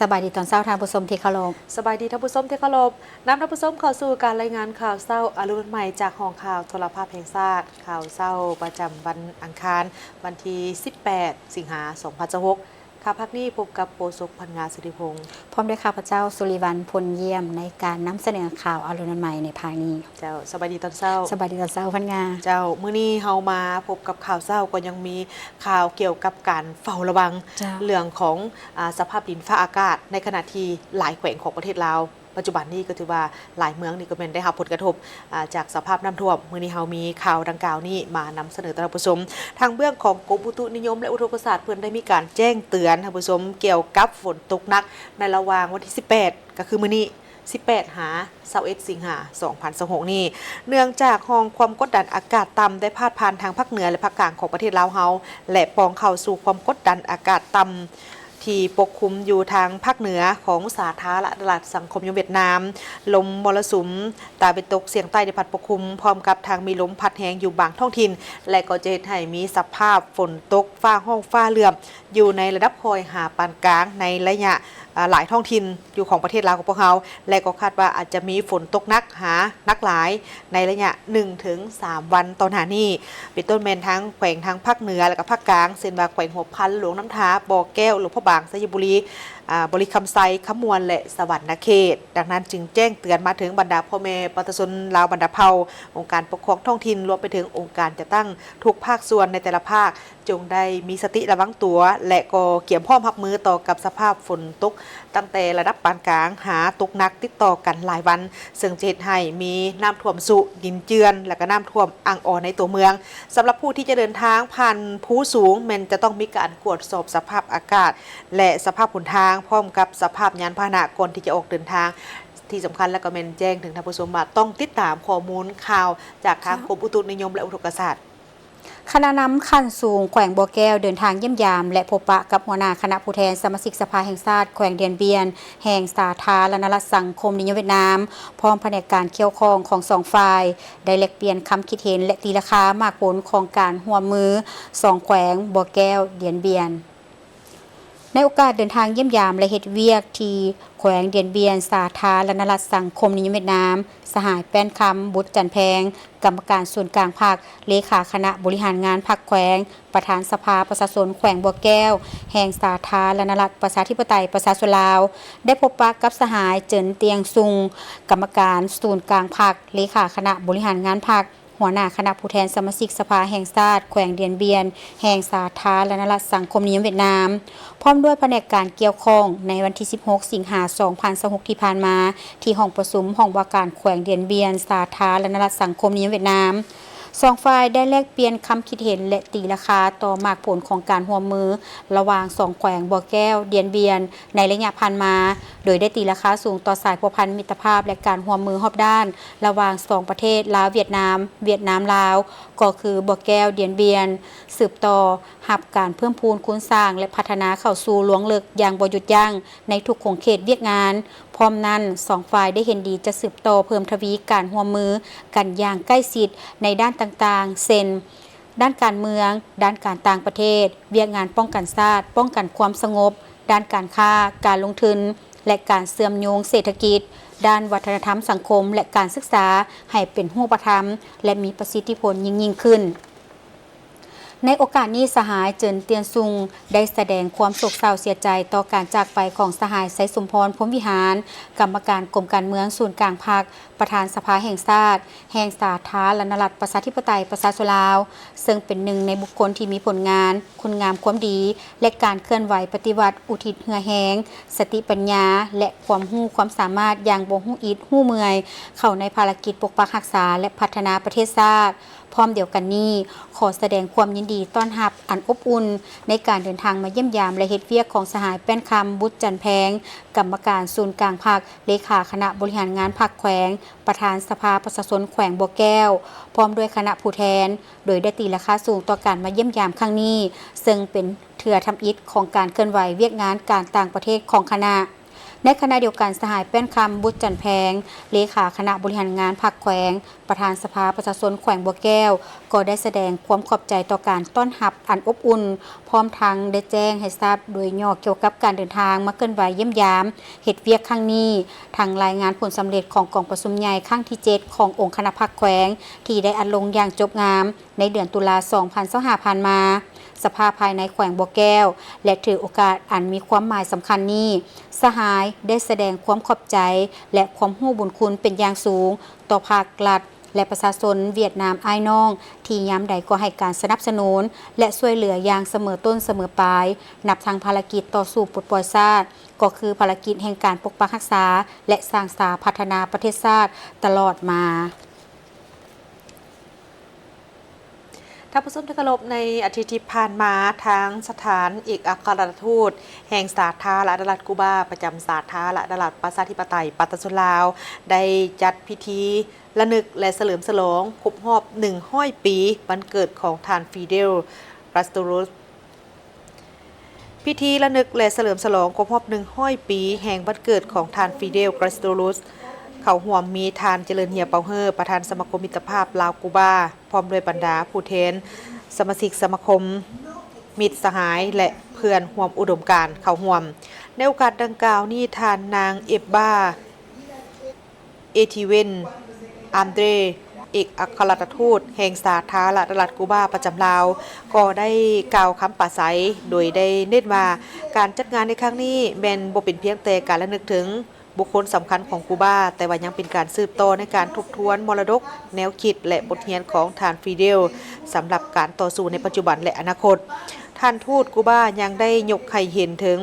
ສະບາຍດີຕອນເຊົ້າທ່ານຜູ້ຊົມທີ່ເຄົາລົບ. ສະບາຍດີທ່ານຜູ້ຊົມທີ່ເຄົາລົບ. ນຳທ່ານຜູ້ຊົມເຂົ້າສູ່ການລາຍງານຂ່າວເຊົ້າອາລຸນໃໝ່ ຈາກຫ້ອງຂ່າວໂທລະພາບແຫ່ງຊາດ. ຂ່າວເຊົ້າປະຈຳວັນອັງຄານ ວັນທີສິບແປດ ສິງຫາ ສອງພັນຊາວຫົກ. ຄ່ຳພາກນີ້ພົບກັບໂຄສົກ ພັນງາ ສິລິພົງ ພ້ອມດ້ວຍຂ້າພະເຈົ້າ ສຸລິວັນ ພົນຢ້ຽມ ໃນການນຳສະເໜີຂ່າວອາລຸນໃໝ່ໃນພາກນີ້. ເຈົ້າ ສະບາຍດີຕອນເຊົ້າ. ສະບາຍດີຕອນເຊົ້າ ພັນງາ. ເຈົ້າ ມື້ນີ້ເຮົາມາພົບກັບຂ່າວເຊົ້າ ກໍຍັງມີຂ່າວກ່ຽວກັບການເຝົ້າລະວັງ ເຈົ້າ ເລື່ອງຂອງ ອາ ສະພາບດິນຟ້າອາກາດ ໃນຂະນະທີ່ຫຼາຍແຂວງຂອງປະເທດລາວ ປັດຈຸບັນນີ້ກໍຖືວ່າຫຼາຍເມືອງນີ້ກໍແມ່ນໄດ້ຮັບຜົນກະທົບ ອາ ຈາກສະພາບນ້ຳຖ້ວມ. ມື້ນີ້ເຮົາມີຂ່າວດັ່ງກ່າວນີ້ມານຳສະເໜີຕໍ່ທ່ານຜູ້ຊົມ. ທາງເບື້ອງຂອງກົມອຸຕຸນິຍົມ ແລະ ອຸທົກກະສາດ ເພິ່ນໄດ້ມີການແຈ້ງເຕືອນທ່ານຜູ້ຊົມ ກ່ຽວກັບຝົນຕົກໜັກໃນລະຫວ່າງວັນທີສິບແປດ ກໍຄືມື້ນີ້ ສິບແປດ ຫາ ຊາວເອັດ ສິງຫາ ສອງພັນຊາວຫົກນີ້ ເນື່ອງຈາກຮ່ອງຄວາມກົດດັນອາກາດຕ່ຳໄດ້ພາດຜ່ານທາງພາກເໜືອ ແລະ ພາກກາງຂອງປະເທດລາວເຮົາ ແລະ ປ່ອງເຂົ້າສູ່ຄວາມກົດດັນອາກາດຕ່ຳ ທີ່ປົກຄຸມຢູ່ທາງພາກເໜືອຂອງສາທາລະນະລັດສັງຄົມນິຍົມຫວຽດນາມ, ລົມມໍລະສຸມຕາເວັນຕົກສຽງໃຕ້ໄດ້ພັດປົກຄຸມ, ພ້ອມກັບທັງມີລົມພັດແຮງຢູ່ບາງທ້ອງຖິ່ນ ແລະ ກໍຈະເຮັດໃຫ້ມີສະພາບຝົນຕົກຟ້າຮ້ອງຟ້າເຫຼື້ອມ ຢູ່ໃນລະດັບຄ່ອຍຫາປານກາງ ໃນໄລຍະ ອາ ຫຼາຍທ້ອງຖິ່ນຢູ່ຂອງປະເທດລາວຂອງພວກເຮົາ ແລະ ກໍຄາດວ່າອາດຈະມີຝົນຕົກໜັກຫາໜັກຫຼາຍ ໃນໄລຍະໜຶ່ງເຖິງສາມວັນຕໍ່ໜ້ານີ້ ເປັນຕົ້ນແມ່ນທັງແຂວງທາງພາກເໜືອ ແລະ ກໍພາກກາງ ເຊັ່ນວ່າແຂວງຫົວພັນ, ຫຼວງນ້ຳທາ, ບໍ່ແກ້ວ, ຫຼວງພະບາງ, ໄຊຍະບູລີ, ອາ ບໍລິຄຳໄຊ, ຄຳມ່ວນ ແລະ ສະຫວັນນະເຂດ. ດັ່ງນັ້ນຈຶ່ງແຈ້ງເຕືອນມາເຖິງບັນດາພໍ່ແມ່ປະຊາຊົນລາວບັນດາເຜົ່າ, ອົງການປົກຄອງທ້ອງຖິ່ນ, ລວມໄປເຖິງອົງການຈັດຕັ້ງທຸກພາກສ່ວນໃນແຕ່ລະພາກ ຈົ່ງໄດ້ມີສະຕິລະວັງຕົວ ແລະ ກໍກຽມພ້ອມຮັບມືຕໍ່ກັບສະພາບຝົນຕົກຕັ້ງແຕ່ລະດັບປານກາງຫາຕົກໜັກຕິດຕໍ່ກັນຫຼາຍວັນ, ເຊິ່ງຈະເຮັດໃຫ້ມີນ້ຳຖ້ວມຊຸ, ດິນເຈື່ອນ ແລະ ກະນ້ຳຖ້ວມອັ່ງອໍໃນຕົວເມືອງ. ສຳລັບຜູ້ທີ່ຈະເດີນທາງຜ່ານພູສູງ ແມ່ນຈະຕ້ອງມີການກວດສອບສະພາບອາກາດ ແລະ ສະພາບຫົນທາງ ພ້ອມກັບສະພາບຍານພາຫະນະກ່ອນທີ່ຈະອອກເດີນທາງ. ທີ່ສຳຄັນແລ້ວກໍແມ່ນແຈ້ງເຖິງທ່ານຜູ້ຊົມວ່າ ຕ້ອງຕິດຕາມຂໍ້ມູນຂ່າວຈາກທາງ ເຈົ້າ ກົມອຸຕຸນິຍົມ ແລະ ອຸທົກກະສາດ. ຄະນະນຳຂັ້ນສູງແຂວງບໍ່ແກ້ວເດີນທາງຢ້ຽມຢາມ ແລະ ພົບປະກັບຫົວໜ້າຄະນະຜູ້ແທນສະມາຊິກສະພາແຫ່ງຊາດແຂວງດຽນບຽນ ແຫ່ງສາທາລະນະລັດສັງຄົມນິຍົມຫວຽດນາມ ພ້ອມພະແນກການກ່ຽວຂ້ອງຂອງສອງຝ່າຍ ໄດ້ແລກປ່ຽນຄຳຄິດເຫັນ ແລະ ຕີລາຄາໝາກຜົນຂອງການຮ່ວມມືສອງແຂວງບໍ່ແກ້ວ-ດຽນບຽນ. ໃນໂອກາດເດີນທາງຢ້ຽມຢາມ ແລະ ເຮັດວຽກທີ່ແຂວງດຽນບຽນ ສາທາລະນະລັດສັງຄົມນິຍົມຫວຽດນາມ, ສະຫາຍ ແປ້ນຄຳ ບຸດຈັນແພງ ກຳມະການສູນກາງພັກ, ເລຂາຄະນະບໍລິຫານງານພັກແຂວງ, ປະທານສະພາປະຊາຊົນແຂວງບໍ່ແກ້ວ ແຫ່ງສາທາລະນະລັດປະຊາທິປະໄຕປະຊາຊົນລາວ ໄດ້ພົບປະກັບສະຫາຍ ເຈິນ ຕຽງຊຸງ ກຳມະການສູນກາງພັກ, ເລຂາຄະນະບໍລິຫານງານພັກ, ຫົວໜ້າຄະນະຜູ້ແທນສະມາຊິກສະພາແຫ່ງຊາດແຂວງດຽນບຽນ ແຫ່ງສາທາລະນະລັດສັງຄົມນິຍົມຫວຽດນາມ ພ້ອມດ້ວຍພະແນກການກ່ຽວຂ້ອງ. ໃນວັນທີສິບຫົກ ສິງຫາ ສອງພັນຊາວຫົກ ທີ່ຜ່ານມາ ທີ່ຫ້ອງປະຊຸມຫ້ອງວ່າການແຂວງດຽນບຽນ ສາທາລະນະລັດສັງຄົມນິຍົມຫວຽດນາມ, ສອງຝ່າຍໄດ້ແລກປ່ຽນຄຳຄິດເຫັນ ແລະ ຕີລາຄາຕໍ່ໝາກຜົນຂອງການຮ່ວມມືລະຫວ່າງສອງແຂວງບໍ່ແກ້ວ-ດຽນບຽນ ໃນໄລຍະຜ່ານມາ, ໂດຍໄດ້ຕີລາຄາສູງຕໍ່ສາຍພົວພັນມິດຕະພາບ ແລະ ການຮ່ວມມືຮອບດ້ານລະຫວ່າງສອງປະເທດ ລາວ-ຫວຽດນາມ, ຫວຽດນາມ-ລາວ ກໍຄືບໍ່ແກ້ວ-ດຽນບຽນ ສືບຕໍ່ຮັບການເພີ່ມພູນຄູນສ້າງ ແລະ ພັດທະນາເຂົ້າສູ່ລວງເລິກຢ່າງບໍ່ຢຸດຢັ້ງໃນທຸກຂົງເຂດວຽກງານ. ພ້ອມນັ້ນ, ສອງຝ່າຍໄດ້ເຫັນດີຈະສືບຕໍ່ເພີ່ມທະວີການຮ່ວມມືກັນຢ່າງໃກ້ຊິດໃນດ້ານຕ່າງໆ ເຊັ່ນ ດ້ານການເມືອງ, ດ້ານການຕ່າງປະເທດ, ວຽກງານປ້ອງກັນຊາດ, ປ້ອງກັນຄວາມສະຫງົບ, ດ້ານການຄ້າ, ການລົງທຶນ ແລະ ການເຊື່ອມໂຍງເສດຖະກິດ, ດ້ານວັດທະນະທຳສັງຄົມ ແລະ ການສຶກສາໃຫ້ເປັນຮູບປະທຳ ແລະ ມີປະສິດທິຜົນຍິ່ງໆຂຶ້ນ. ໃນໂອກາດນີ້, ສະຫາຍ ເຈິນ ຕຽນຊຸງ ໄດ້ສະແດງຄວາມໂສກເສົ້າເສຍໃຈຕໍ່ການຈາກໄປຂອງສະຫາຍ ໄຊສົມພອນ ພົມວິຫານ ກຳມະການກົມການເມືອງສູນກາງພັກ, ປະທານສະພາແຫ່ງຊາດ ແຫ່ງສາທາລະນະລັດປະຊາທິປະໄຕປະຊາຊົນລາວ, ເຊິ່ງເປັນໜຶ່ງໃນບຸກຄົນທີ່ມີຜົນງານ, ຄຸນງາມຄວາມດີ ແລະ ການເຄື່ອນໄຫວປະຕິວັດ ອຸທິດເຫື່ອແຮງ, ສະຕິປັນຍາ ແລະ ຄວາມຮູ້ຄວາມສາມາດຢ່າງບໍ່ຮູ້ອິດຮູ້ເມື່ອຍ ເຂົ້າໃນພາລະກິດປົກປັກຮັກສາ ແລະ ພັດທະນາປະເທດຊາດ. ພ້ອມດຽວກັນນີ້, ຂໍສະແດງຄວາມຍິນດີຕ້ອນຮັບອັນອົບອຸ່ນໃນການເດີນທາງມາຢ້ຽມຢາມ ແລະ ເຮັດວຽກຂອງສະຫາຍ ແປ້ນຄຳ ບຸດຈັນແພງ ກຳມະການສູນກາງພັກ, ເລຂາຄະນະບໍລິຫານງານພັກແຂວງ, ປະທານສະພາປະຊາຊົນແຂວງບໍ່ແກ້ວ ພ້ອມດ້ວຍຄະນະຜູ້ແທນ, ໂດຍໄດ້ຕີລາຄາສູງຕໍ່ການມາຢ້ຽມຢາມຄັ້ງນີ້, ເຊິ່ງເປັນເທື່ອທຳອິດຂອງການເຄື່ອນໄຫວວຽກງານການຕ່າງປະເທດຂອງຄະນະ. ໃນຂະນະດຽວກັນ, ສະຫາຍ ແປ້ນຄຳ ບຸດຈັນແພງ ເລຂາຄະນະບໍລິຫານງານພັກແຂວງ, ປະທານສະພາປະຊາຊົນແຂວງບໍ່ແກ້ວ ກໍໄດ້ສະແດງຄວາມຂອບໃຈຕໍ່ການຕ້ອນຮັບອັນອົບອຸ່ນ, ພ້ອມທັງໄດ້ແຈ້ງໃຫ້ຊາບໂດຍຫຍໍ້ກ່ຽວກັບການເດີນທາງມາເຄື່ອນໄຫວຢ້ຽມຢາມເຮັດວຽກຄັ້ງນີ້, ທັງລາຍງານຜົນສຳເລັດຂອງກອງປະຊຸມໃຫຍ່ຄັ້ງທີເຈັດຂອງອົງຄະນະພັກແຂວງ ທີ່ໄດ້ອັດລົງຢ່າງຈົບງາມໃນເດືອນຕຸລາ ສອງພັນຊາວຫ້າ ຜ່ານມາ. ສະພາພາຍໃນແຂວງບໍ່ແກ້ວ ແລະ ຖືໂອກາດອັນມີຄວາມໝາຍສຳຄັນນີ້, ສະຫາຍໄດ້ສະແດງຄວາມຂອບໃຈ ແລະ ຄວາມຮູ້ບຸນຄຸນເປັນຢ່າງສູງຕໍ່ພາກລັດ ແລະ ປະຊາຊົນຫວຽດນາມອ້າຍນ້ອງ ທີ່ຍາມໃດກໍໃຫ້ການສະໜັບສະໜູນ ແລະ ຊ່ວຍເຫຼືອຢ່າງສະເໝີຕົ້ນສະເໝີປາຍ, ນັບທັງພາລະກິດຕໍ່ສູ້ປົດປ່ອຍຊາດ ກໍຄືພາລະກິດແຫ່ງການປົກປັກຮັກສາ ແລະ ສ້າງສາພັດທະນາປະເທດຊາດຕະຫຼອດມາ. ທ່ານຜູ້ຊົມທີ່ເຄົາລົບ, ໃນອາທິດທີ່ຜ່ານມາ, ທາງສະຖານເອກອັກຄະລັດຖະທູດແຫ່ງສາທາລະນະລັດກູບາ ປະຈຳສາທາລະນະລັດປະຊາທິປະໄຕປະຊາຊົນລາວ ໄດ້ຈັດພິທີລະນຶກ ແລະ ສະເຫຼີມສະຫຼອງຄົບຮອບໜຶ່ງຮ້ອຍປີວັນເກີດຂອງທ່ານ ຟີເດວ ກາສໂຕຣອສ. ພິທີລະນຶກ ແລະ ສະເຫຼີມສະຫຼອງຄົບຮອບໜຶ່ງຮ້ອຍປີແຫ່ງວັນເກີດຂອງທ່ານ ຟີເດວ ກາສໂຕຣອສ ເຂົ້າຮ່ວມມີທ່ານ ຈະເລີນ ເຮຍ ເປົາເຮີ ປະທານສະມາຄົມມິດຕະພາບລາວ-ກູບາ ພ້ອມດ້ວຍບັນດາຜູ້ແທນສະມາຊິກສະມາຄົມມິດສະຫາຍ ແລະ ເພື່ອນຮ່ວມອຸດົມການເຂົ້າຮ່ວມ. ໃນໂອກາດດັ່ງກ່າວນີ້, ທ່ານນາງ ເອບບາ ເອທີເວັນ ອາມເດຣ ເອກອັກຄະລັດຖະທູດແຫ່ງສາທາລະນະລັດກູບາປະຈຳລາວ ກໍໄດ້ກ່າວຄຳປາໄສ ໂດຍໄດ້ເນັ້ນວ່າ ການຈັດງານໃນຄັ້ງນີ້ແມ່ນບໍ່ເປັນພຽງແຕ່ການລະນຶກເຖິງບຸກຄົນສຳຄັນຂອງກູບາ, ແຕ່ວ່າຍັງເປັນການສືບຕໍ່ໃນການທົບທວນມໍລະດົກ, ແນວຄິດ ແລະ ບົດຮຽນຂອງທ່ານ ຟີເດວ ສຳລັບການຕໍ່ສູ້ໃນປັດຈຸບັນ ແລະ ອະນາຄົດ. ທ່ານທູດກູບາຍັງໄດ້ຍົກໃຫ້ເຫັນເຖິງ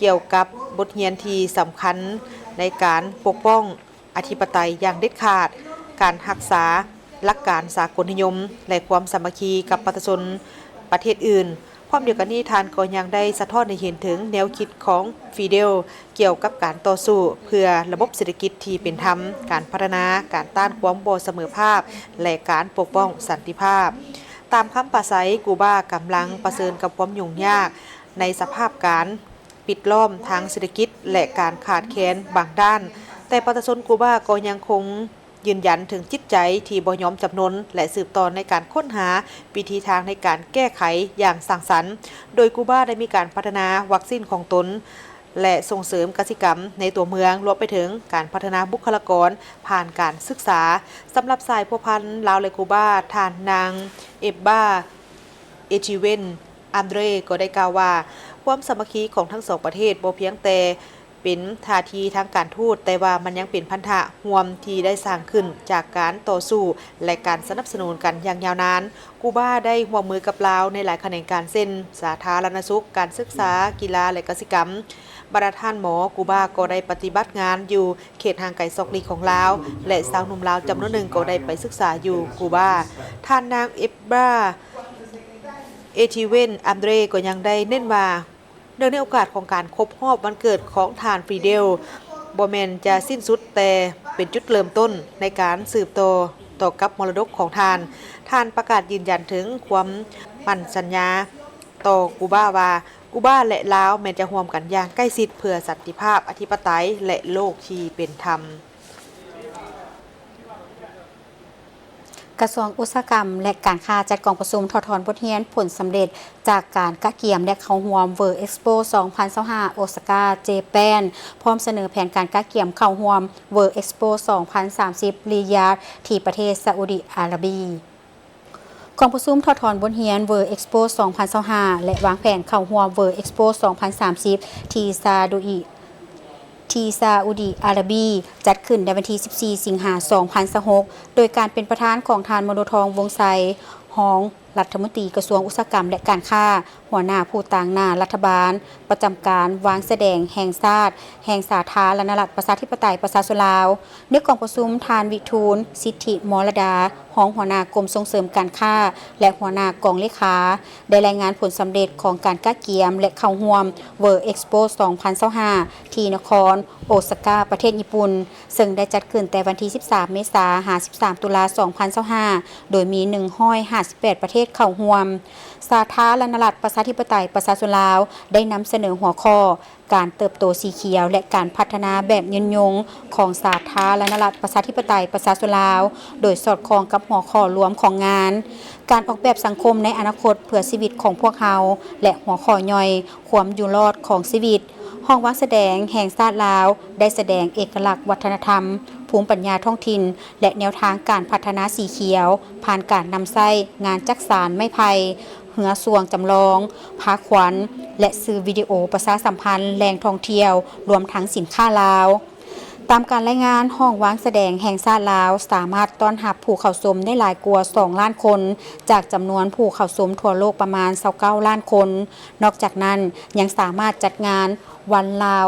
ກ່ຽວກັບບົດຮຽນທີ່ສຳຄັນໃນການປົກປ້ອງອະທິປະໄຕຢ່າງເດັດຂາດ, ການຮັກສາຫຼັກການສາກົນນິຍົມ ແລະ ຄວາມສາມັກຄີກັບປະຊາຊົນປະເທດອື່ນ. ພ້ອມດຽວກັນນີ້, ທ່ານກໍຍັງໄດ້ສະທ້ອນໃຫ້ເຫັນເຖິງແນວຄິດຂອງຟີເດວ ກ່ຽວກັບການຕໍ່ສູ້ເພື່ອລະບົບເສດຖະກິດທີ່ເປັນທຳ, ການພັດທະນາ, ການຕ້ານຄວາມບໍ່ສະເໝີພາບ ແລະ ການປົກປ້ອງສັນຕິພາບ. ຕາມຄຳປາໄສ, ກູບາກຳລັງປະເຊີນກັບຄວາມຫຍຸ້ງຍາກໃນສະພາບການ ປິດລ້ອມທາງເສດຖະກິດ ແລະ ການຂາດແຄນບາງດ້ານ, ແຕ່ປະຊາຊົນກູບາກໍຍັງຄົງຢືນຢັນເຖິງຈິດໃຈທີ່ບໍ່ຍອມຈຳນົນ ແລະ ສືບຕໍ່ໃນການຄົ້ນຫາວິທີທາງໃນການແກ້ໄຂຢ່າງສ້າງສັນ, ໂດຍກູບາໄດ້ມີການພັດທະນາວັກຊີນຂອງຕົນ ແລະ ສົ່ງເສີມກະສິກຳໃນຕົວເມືອງ, ລວມໄປເຖິງການພັດທະນາບຸກຄະລາກອນຜ່ານການສຶກສາ. ສຳລັບສາຍພົວພັນລາວ ແລະ ກູບາ, ທ່ານນາງ ເອບບາ ເອຈີເວັນ ອາມເດຣ ກໍໄດ້ກ່າວວ່າ ຄວາມສາມັກຄີຂອງທັງສອງປະເທດບໍ່ພຽງແຕ່ເປັນທ່າທີທາງການທູດ, ແຕ່ວ່າມັນຍັງເປັນພັນທະຮ່ວມທີ່ໄດ້ສ້າງຂຶ້ນຈາກການຕໍ່ສູ້ ແລະ ການສະໜັບສະໜູນກັນຢ່າງຍາວນານ. ກູບາໄດ້ຮ່ວມມືກັບລາວໃນຫຼາຍຂະແໜງການ ເຊັ່ນ ສາທາລະນະສຸກ, ການສຶກສາ, ກິລາ ແລະ ກະສິກຳ. ບັນດາທ່ານໝໍກູບາກໍໄດ້ປະຕິບັດງານຢູ່ເຂດຫ່າງໄກຊອກຫຼີກຂອງລາວ ແລະ ຊາວໜຸ່ມລາວຈຳນວນໜຶ່ງກໍໄດ້ໄປສຶກສາຢູ່ກູບາ. ທ່ານນາງ ເອບບາ ເອທີເວັນ ອາມເດຣ ກໍຍັງໄດ້ເນັ້ນວ່າ ເນື່ອງໃນໂອກາດຂອງການຄົບຮອບວັນເກີດຂອງທ່ານ ຟີເດວ ບໍ່ແມ່ນຈະສິ້ນສຸດ, ແຕ່ເປັນຈຸດເລີ່ມຕົ້ນໃນການສືບຕໍ່ ຕໍ່ກັບມໍລະດົກຂອງທ່ານ. ທ່ານປະກາດຢືນຢັນເຖິງຄວາມໝັ້ນສັນຍາຕໍ່ກູບາວ່າ ກູບາ ແລະ ລາວແມ່ນຈະຮ່ວມກັນຢ່າງໃກ້ຊິດເພື່ອສັນຕິພາບ, ອະທິປະໄຕ ແລະ ໂລກທີ່ເປັນທຳ. ກະຊວງອຸດສາຫະກຳ ແລະ ການຄ້າ ຈັດກອງປະຊຸມຖອດຖອນບົດຮຽນຜົນສຳເລັດຈາກການກະກຽມ ແລະ ເຂົ້າຮ່ວມ World Expo ສອງພັນຊາວຫ້າ ໂອຊາກາ ເຈແປນ, ພ້ອມສະເໜີແຜນການກະກຽມເຂົ້າຮ່ວມ World Expo ສອງພັນສາມສິບ ຣີຢາດ ທີ່ປະເທດຊາອຸດີອາຣາບີ. ກອງປະຊຸມຖອດຖອນບົດຮຽນ World Expo ສອງພັນຊາວຫ້າ ແລະ ວາງແຜນເຂົ້າຮ່ວມ World Expo ສອງພັນສາມສິບ ທີ່ຊາດູອີ ທີ່ຊາອຸດີອາຣາບີ ຈັດຂຶ້ນໃນວັນທີສິບສີ່ ສິງຫາ ສອງພັນຊາວຫົກ ໂດຍການເປັນປະທານຂອງທ່ານ ມະໂນທອງ ວົງໄຊ ຮອງລັດຖະມົນຕີກະຊວງອຸດສາຫະກຳ ແລະ ການຄ້າ, ຫົວໜ້າຜູ້ຕາງໜ້າລັດຖະບານ ປະຈຳການວາງສະແດງແຫ່ງຊາດ ແຫ່ງສາທາລະນະລັດ ປະຊາທິປະໄຕ ປະຊາຊົນລາວ. ໃນກອງປະຊຸມ, ທ່ານ ວິທູນ ສິດທິມໍລະດາ ຮອງຫົວໜ້າກົມສົ່ງເສີມການຄ້າ ແລະ ຫົວໜ້າກອງເລຂາ ໄດ້ລາຍງານຜົນສຳເລັດຂອງການກະກຽມ ແລະ ເຂົ້າຮ່ວມ World Expo ສອງພັນຊາວຫ້າ ທີ່ນະຄອນໂອຊາກາ ປະເທດຍີ່ປຸ່ນ, ເຊິ່ງໄດ້ຈັດຂຶ້ນແຕ່ວັນທີສິບສາມ ເມສາ ຫາ ສິບສາມ ຕຸລາ ສອງພັນຊາວຫ້າ ໂດຍມີ ໜຶ່ງຮ້ອຍຫ້າສິບແປດ ປະເທ ດເຂົ້າຮ່ວມ. ສາທາລະນະລັດ ປະຊາທິປະໄຕ ປະຊາຊົນລາວ ໄດ້ນຳສະເໜີຫົວຂໍ້ ການເຕີບໂຕສີຂຽວ ແລະ ການພັດທະນາແບບຍືນຍົງຂອງສາທາລະນະລັດ ປະຊາທິປະໄຕ ປະຊາຊົນລາວ ໂດຍສອດຄ່ອງກັບຫົວຂໍ້ລວມຂອງງານ ການອອກແບບສັງຄົມໃນອະນາຄົດເພື່ອຊີວິດຂອງພວກເຮົາ ແລະ ຫົວຂໍ້ຍ່ອຍ ຄວາມຢູ່ລອດຂອງຊີວິດ. ຫ້ອງວາງສະແດງແຫ່ງຊາດລາວ ໄດ້ສະແດງເອກະລັກວັດທະນະທຳ, ພູມປັນຍາທ້ອງຖິ່ນ ແລະ ແນວທາງການພັດທະນາສີຂຽວ ຜ່ານການນຳໃຊ້ງານຈັກສານໄມ້ໄຜ່, ເຮືອຊ່ວງຈຳລອງ, ພາຄວັນ ແລະ ສື່ວິດີໂອປະຊາສຳພັນແຫຼ່ງທ່ອງທ່ຽວ ລວມທັງສິນຄ້າລາວ. ຕາມການລາຍງານ, ຫ້ອງວາງສະແດງແຫ່ງຊາດລາວ ສາມາດຕ້ອນຮັບຜູ້ເຂົ້າຊົມໄດ້ຫຼາຍກວ່າສອງລ້ານຄົນ ຈາກຈຳນວນຜູ້ເຂົ້າຊົມທົ່ວໂລກປະມານຊາວເກົ້າລ້ານຄົນ. ນອກຈາກນັ້ນ, ຍັງສາມາດຈັດງານວັນລາວ